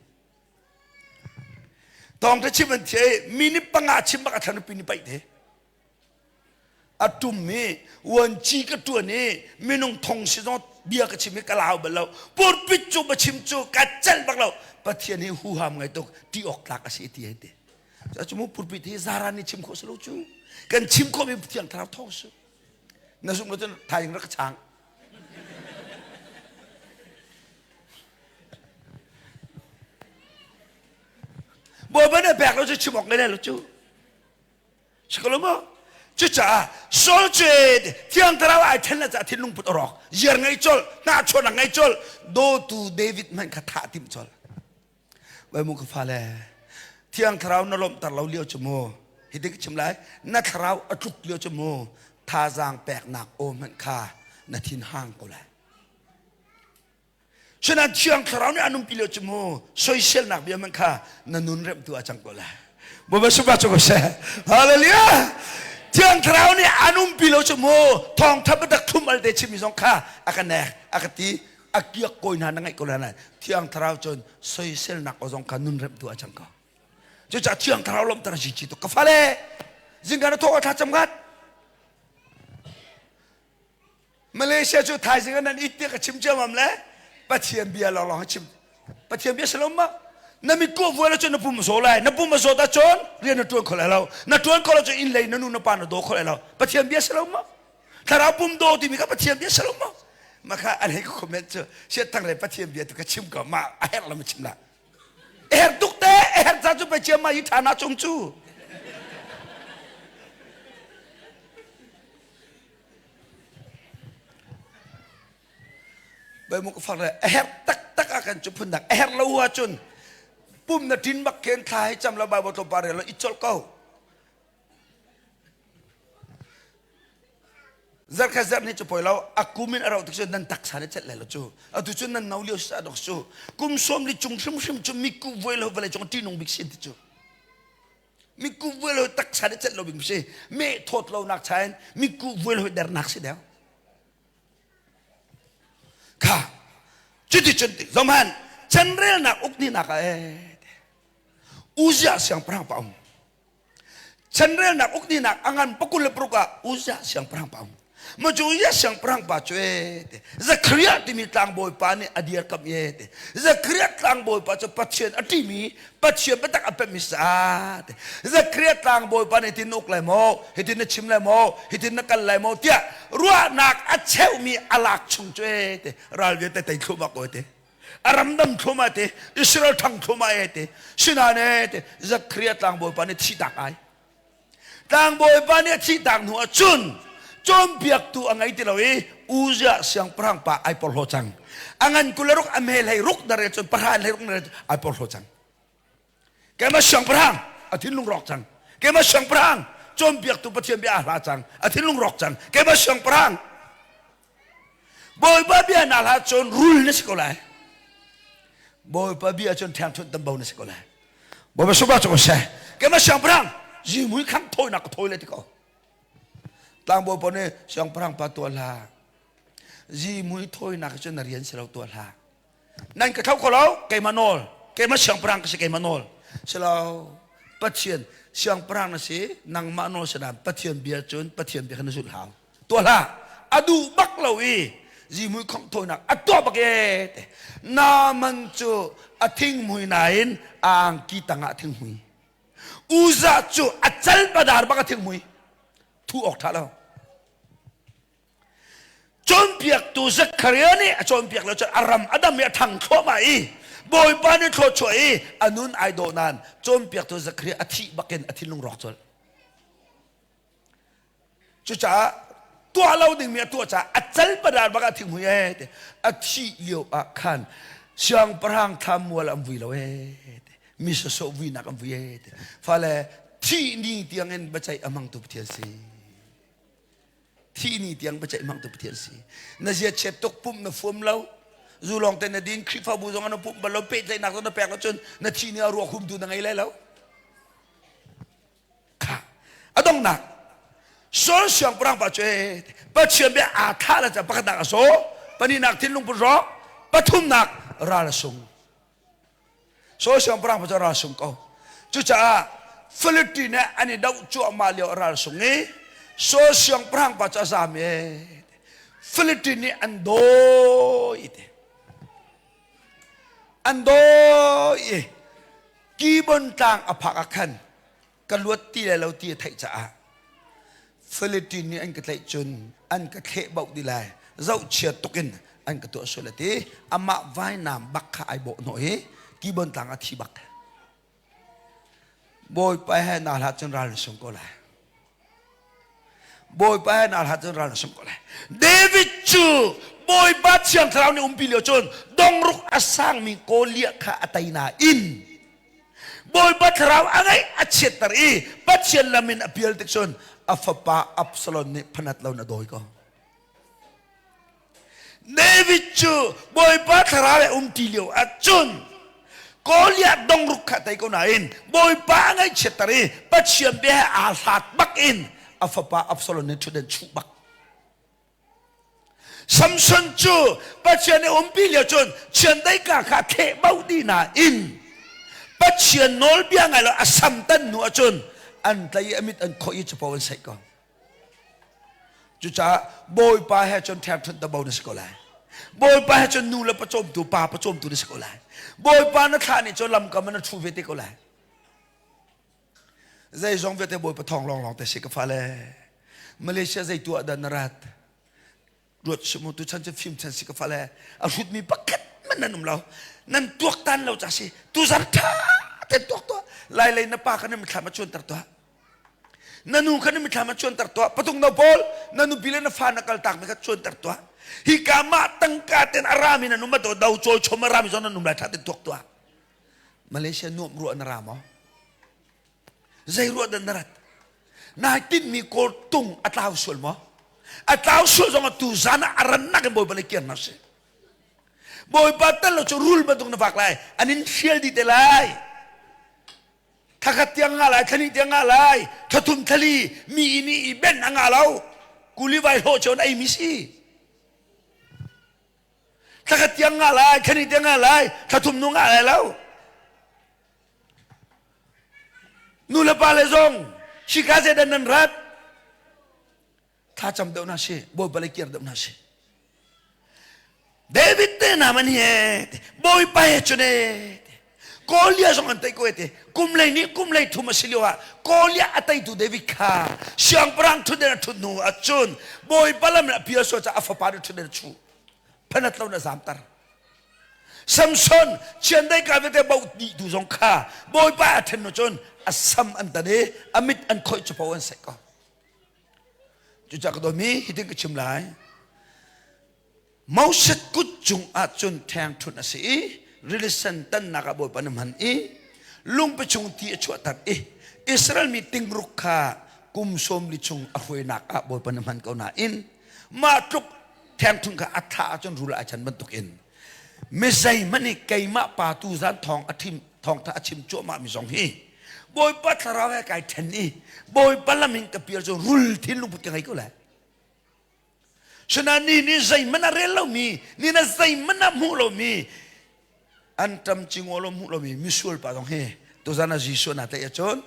Speaker 1: Thawngtha chim an thiah i minute panga chim bak a thlan nupi nih paih te. A tum i vuanci ka tuan i minung thong si zong bia ka chim i ka lau bal lo. Pulpit cu ba chim cu ka celh bak lo. Pathian hi huham ngai tuk ti awk tlak a si ti hei ti. Cu mu pulpit hi zaran nih chim khawh si lo cu. Kan chim khawh mi Thiang Thlarau thawng si. Na zumh lo cun thaizing rak ka chang. Bawipa nih pek lo cu chim awk ngei lo cu. Sikolo maw? Cucaah Saul cu Thiang Thlarau ai then le caah thinlung put a rawk. Ziar ngei colh, hnahchuahnak ngei colh, dawtu David hmanh kha thah timh colh. Bai mu ka fale, Thiang Thlarau na lawmhter lo lio cu mu, hi ka chim lai, na thlarau a tluk lio cu mu, thazaang peknak aw hmanh kha na thin hang ko lai. Sinain Thiang Thlarau nih an umpi lio cu mu, soiselnak bia hmanh kha na nun remhtu a cang ko lai. Bawipa supa cu ko seh. Hallelujah! Thiang Thlarau nih an umpi lo cu mu, thawngtha biatak thlum al te chimmi zong kha a ka nek, a ka ti, a kiak kawi hna na ngaih ko lai Thiang Thlarau cun soiselnak aw zong kha nun remhtu a cang ko. Cucaah Thiang Thlarau lawmhter a si ci tuk. Ka fale, zingka na thawh ah thlacam ngat. Malaysia cu thaizing ah nan it tiah ka chim ciamam le Pathian bia lawnglawng hi chim. Pathian bia si lo ma? Na mit ko vual ahcun na pum a zaw lai. Na pum a zawt ahcun rian na ṭuan kho lai lo. Na ṭuan kho lo cun inn lei na nu na pa na daw kho lai lo. Pathian bia si lo ma? Thlarau pum daw timi kha Pathian bia si lo maw? Mah kha an hei ka comment cu siat le Pathian bia tu ka chim ko mah a herh lo ma chim la. A herh tuk te a herh ca cu Pathian mah hi ṭha na cung cu. Bai mu ka fak le a herh taktak ah kan cu phun dang a herh lo ahcun pum na ṭin bak khen thla hi cam lo Bible tlawmpal rel lo i colh ko. Zarkhat zarh ni cu poi lo a kum in a rauh tik cu nan taksa nih celh lai lo cu atu cu nan no lio sa dok cu kum sawm li cung hrimhrim cu miku vuai lo vawlei cung ṭihnung bik sin ti cu miku vuai lo taksa nih celh lo bik si meh thawt lo nak cha in miku vuai lo dernak si deuh kha cuti cun zohman chanrelnak ukninak ah ee Uzia siangpahrang pa um Chanrelnak ukninak a ngan pakul le paruk ah Uzziah siangpahrang pa um. Ma cu Uzziah siangpahrang pa cu ee te Zechariah timi tlangbawi pa nih a dirkamh ye te Zechariah tlangbawi pa cu Pathian a ṭihmi Pathian biatak a pemmi sa te Zechariah tlangbawi pa nih hitin na uk lai maw hitin na chim lai maw hitin na kal lai maw tiah ruahnak a cheuhmi a lak chung cu ee te ral vialte tei thluahmah ko te a ramdam thlum te Israel thang thlum e te sinain e te Zakharia tlangbawipa nih thihtak ai tlangbawipa nih a thihtak hnu ah cun cawnpiaktu a ngei ti lo i Uzziah siangpahrang pa ai porhlaw cang a ngan kul le ruk a mel hlei ruk na rel cun pahra hlei ruk na rel ai porhlaw cang keimah siangpahrang a thinlung rawk cang keimah siangpahrang cawnpiaktu Pathian bia a hla cang a thinlung rawk cang keimah siangpahrang Bawipa bia na hla cun rul na si ko lai Bawipa bia cun ṭhengṭhunh tambo na si ko lai Bawipa suba cu seh keimah siangpahrang zimui khang thawinak ka thawi le ti ko tlangbawi pa nih siangpahrang pa tuah hlah zimui thawinak cu na rian si lo tuah hlah nan ka tho kho lo keimah nawl keimah siangpahrang ka si keimah nawl silo Pathian siangpahrang na si nangmah nawl si dan Pathian bia cun Pathian bia kha na zulh hau tuah hlah a duh bak lo i zihmui khongh thawinak a tuah bak e te Naaman cu a thinghmui nain a angki tangah a thinghmui Uzzah cu a cal padar bak a thinghmui thu awk ṭha lo Cawnpiaktu Zechariah nih a cawnpiak lo cun a ram a dam i a ṭhang thluahmah i Bawipa nih thluachuah i a nun ai dawh nain cawnpiaktu Zechariah a thih bakin a thinlung rawk colh. Cucaah tuah lo dingmi a tuah caah a cal padar bak ah thinghmui ee ti a thih lio ah khan siangpahrang thlammual an vui lo ee ti mi sawsawh vuinak an vui ee ti fale thih ni tiangin biaceih a hmangtu Pathian si. Thih ni tiang biaceih hmangtu Pathian si. Na zia chiat tuk pumh na fuam lo. Zu lawng te na din Khrihfabu zong na pumh bal lo pehtlaihnak zong na pek lo cun na thih ni ah ruak humtu na ngei lai lo. Kha a donghnak Saul siangpahrang pa cu Pathian bia aa thlah la ca pakhatnak a saw pahnihnak thinlung put rawk. Pathumnak ral a sung. Saul siangpahrang pa cu ral sung ko. Cucaah Philistine he an i doh cuahmah lio a ral sung i Saul siangpahrang pa cu a zam i Philistine nih an dawi ti. An dawi i Kibon tlang a phak ah khan ka luat ti lai lo ti a theih caah Philistine nih an ka tlaih cun an ka thleh bauh dih lai zohchia tuk in an ka tuah sual a ti amah vainam bak kha ai bawh hnawh i Kibon tlang a thi bak Bawipa he naa hlat cun ral na sung ko lai Bawipa he naa hlat cun ral na sung ko lai. David cu Bawipa Thiang Thlarau nih umpi lio cun dongruk a sangmi Goliath kha a tei nain Bawipa Thlarau a ngaih a chiatter i Pathian lam in a pial tik cun a fapa Absalom nih phanat lo in a dawi ko. David cu Bawipa thlarau he umti lio ahcun Goliath dongruk kha tei ko nain Bawipa a ngaihchiatter i Pathian bia he aa hlat bak in a fapa Absalom nih ṭhutdan chuh bak. Samson cu Pathian i umpi lio cun chiandeih kha thleh bauh dih nain Pathian nawlbia ngai lo a sam tan hnu ahcun an tlai i a mit an khoih i capo an saih ko. Cucaah Bawipa he cun ṭhengṭhunh tabo na si ko lai. Bawipa he cun nu le pawcawmtu, pa pawcawmtu na si ko lai. Bawipa na thlah nih cun lamkam ah na ṭhu ve te ko lai. Zeizong vialte Bawipa thawng lawnglawng te si ka fale. Malaysia zei tuah dah na rat? Ruat simu tu chan cu fim chan si ka fale. A hrutmi pakhat man nan um lo. Nan tuaktan lo ca si. Tuzar ṭha te tuak tuah. Lai lei na pa kha na mithlam a cuanter tuah. Na nu kha na mithlam ah cuanter tuah. Patung no pawl, na nupi le na fa na kaltak mi kha cuanter tuah. Hika mah tangka ten a rami nan um do do cawi chom a rami zong nan um lai tha ten tuak tuah. Malaysia nuam ruah na ra maw? Zei ruah dan na rat? Nai tinmi kawl tung a tlau sual maw? A tlau sual zong ah tu zan ah a rannak in Bawipa nih kiar hna seh. Bawipa tel lo cu rul bantuk na vak lai. An in hrial dih te lai. Thlakhat tiang ngah lai, thlahnih tiang ngah lai, thlathum thlali mi inn i i benh a ngah lo. Kuli vai hlawh cio na eimi si. Thlakhat tiang ngah lai, thlahnih tiang ngah lai, thlathum nu ngah lai lo. Nu le pa le zong hika zeidah nan rat? Thlacam deuh hna si, Bawipa le kir deuh hna si. David te na man hi Bawipa he cun e Goliath zong an tei ko te kum lei nih kum lei thum a si lio ah Goliath a teitu David kha siangpahrang thutden a thut hnu ahcun Bawipa lam a pial sual caah a fapa nih thutden a chuh phanat lo na zamter Samson chiandeih ka vialte bo dih tu zong kha Bawipa a then nu cun a sam an tan i a mit an khoih capo an seh ko Cucaah ka dawmi hitin ka chim lai. Moses kut cung ah cun ṭhengṭhunh a si i rili sen tannak ah Bawipa na hman i lungpi chung ti a chuahter i Israel mi tingruk kha kum 40 chung a hruainak ah Bawipa na hman ko nain mah tluk ṭhengṭhunh kha a thlah ahcun rul ai chan bantukin mi zeihmanh nih keimah pa tu zan thawng a thim thawngtha a chim cuahmah mi zong hi Bawipa thlarau he kai then i Bawipa lam in ka pial cu rul thin lungput ka ngei ko lai. Sinain ni nih zeihmanh a rel lomi, ni na zeihmanh a hmuh lomi, an ṭam cingaw lo hmuh lomi misual pa zong hi tuzan ah Jesuh na tlaih ahcun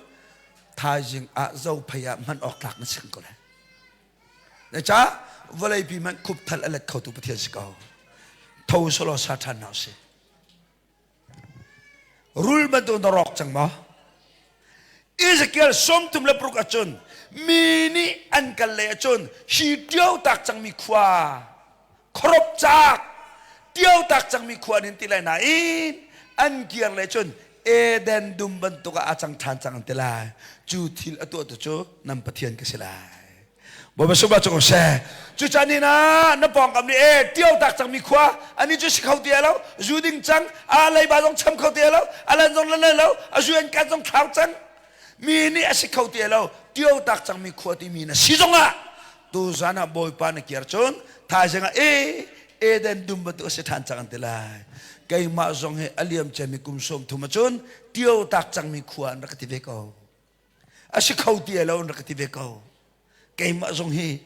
Speaker 1: thaizing ah zophei ah hman awk tlak na si ko lai. Zeicah vawleipi hmanh khupthal a let khotu Pathian si ko. Tho selaw sa ṭhan hna usih. Rul bantuk na rawk cang maw? Ezekiel 36 ahcun mi nih an kal lei ahcun hi ṭio tak cangmi khua khuarup cak ṭio tak cangmi khua nin ti lai nain an kir lei cun Eden dum bantuk ah a cang ṭhan cang an ti lai cu thil a tuahtu cu nan Pathian ka si lai Bawipa sungah cu ko seh. Cucaah ni na na pawngkam nih e tio tak cangmi khua ani cu si kho ti lo zu ding cang a leiba zong cham kho ti lo a lan zong lan lo a zu an kan zong thlau cang mi nih a si kho ti lo tio tak cangmi khua timi na si zongah tu zan ah Bawipa na kir cun thaizing ah e Eden dum bantuk a si ṭhan cang an ti lai keimah zong hi a liam ciami kum 30 ahcun tio tak cangmi khua an rak ka ti ve ko A si kho ti lo an rak ka ti ve ko. Keimah zong hi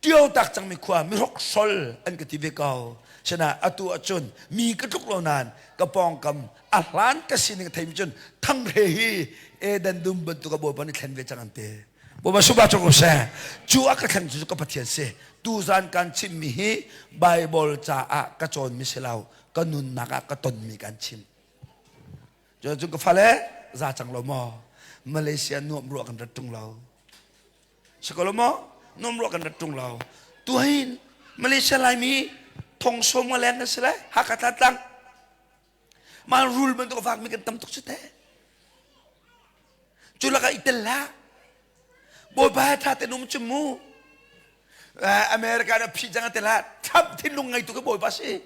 Speaker 1: tio tak cangmi khua mihrok sol an ka ti ve ko. Sina atu ahcun mi ka tluk lo nain ka pawngkam a hlan ka sining theimi cun thangre hi Eden dum bantuk a Bawipa nih thlen ve cang an ti. Bawipa suba cuk seh. Cu a ka thleng cu ka Pathian si. Tuzan kan chimmi hi Bible caah ka cawnmi si lo, ka nunnak ah ka tonmi kan chim. Cun ka fale za cang lo maw? Malaysia nuam ruah kan rat tung lo. Sikolo maw? Nuam ruah kan rat tung lo. Tuhin Malaysia Laimi thong som nga leng kan si le Hakha tlang Mah rul bantuk a fakmi kan tam tuk cu teh. Cu lakah i tel hlah. Bawipa he ṭha tein um cu mu. America na phi cang a tel hlah. Trump thinlung ngeitu ka Bawipa si.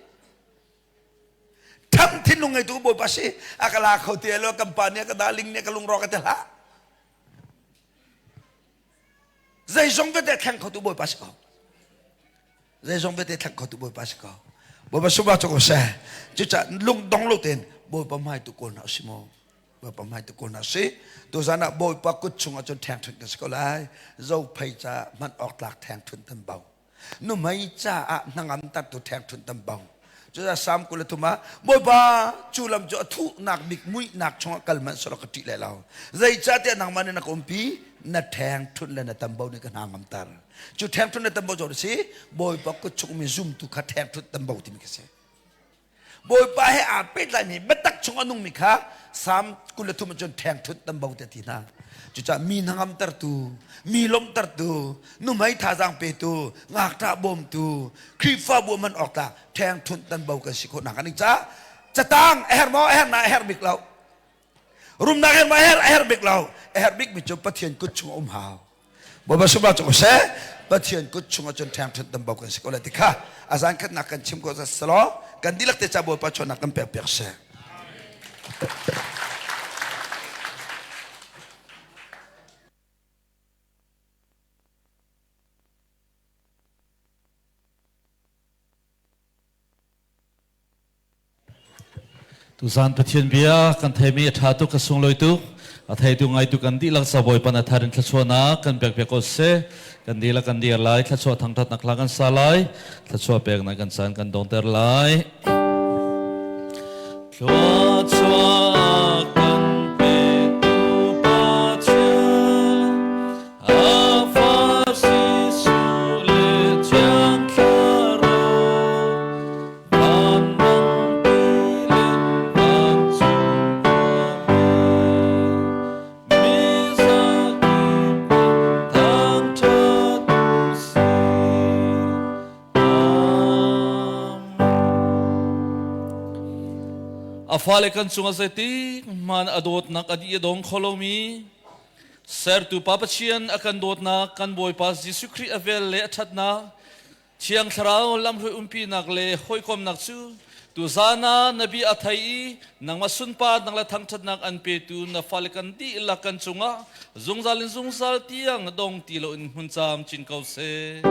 Speaker 1: Trump thinlung ngeitu ka Bawipa si. A ka la kho ti lo kan pa nih ka darling nih ka lungrawk a tel hlah. Zeizong vialte thleng khotu Bawipa si ko. Zeizong vialte thleng khotu Bawipa si ko. Bawipa sungah cu ko seh. Cucaah lungdong lo tein Bawipa hmai tu kawl hna usih mu. Bawipa hmai tu kawl hna usih. Tuzan ah Bawipa kut chungah cun ṭhengṭhunh kan si ko lai. Zophei ca hman awk tlak ṭhengṭhunh tam bo. Nuhmei caah hnangam tartu ṭhengṭhunh tam bo. Cucaah Salm 23 ah Bawipa cu lam cu a thuhnak bik muihnak chungah kal hmanh sawh ka ṭih lai lo. Zeicahtiah nangmah nih na ka umpi, na ṭhengṭhunh le na tambo nih ka hna ngamter. Cu ṭhengṭhunh le tambo cu si Bawipa kut chungmi zumtu kha ṭhengṭhunh tambo timi ka si. Bawipa he aa pehtlaimi biatak chung a nungmi kha Salm 23 ah cun ṭhengṭhunh tambo te ti hna. Cucaah mi hnangamtertu, mi lawmhtertu, nuhmei thazaang petu, ngakṭah bawmtu, Khrihfabu man awk tlak ṭhengṭhunh tanbo kan si khawh nak a ning caah catang a herh maw a herh na a herh bik lo. Rumnak herh maw a herh a herh bik lo. A herh bikmi cu Pathian kut chung a um hau. Bawipa sungah cu seh Pathian kut chungah cun ṭhengṭhunh tambo kan si ko lai ti kha a zan khatnak kan chim ko selaw kan dihlak te ca Bawipa chawnnak kan pek piak seh.
Speaker 2: Tuzan Pathian bia kan theimi a ṭha tuk ka sunglawi tuk. A theitu ngaitu kan dihlak sa Bawipa na thar in thluachuahnak kan pek piak ko seh. Kan dihlak kan dir lai, thluachuah thangṭhatnak hla kan sa lai, thluachuah peknak kan caan kan dongter lai. Thluachuah kan petu Pathian, a fa Jesuh le Thiang Thlarau, van bangpi le vancung khuami, mi zakip thangṭhat u sih. A fale kan cungah zeitik hmanh a dawtnak a dih a dong kho lomi sertu Pa Pathian a kan dawtnak kan Bawipa Jesuh Khrih a vel le a ṭhatnak Thiang Thlarau lamhruai umpinak le hawikomnak cu tuzan ah na bia a thei i nangmah sunparnak le thangṭhatnak an petu na fale kan dihlak kan cungah zungzal in zungzal tiang dong ti loin hmun camcin ko seh.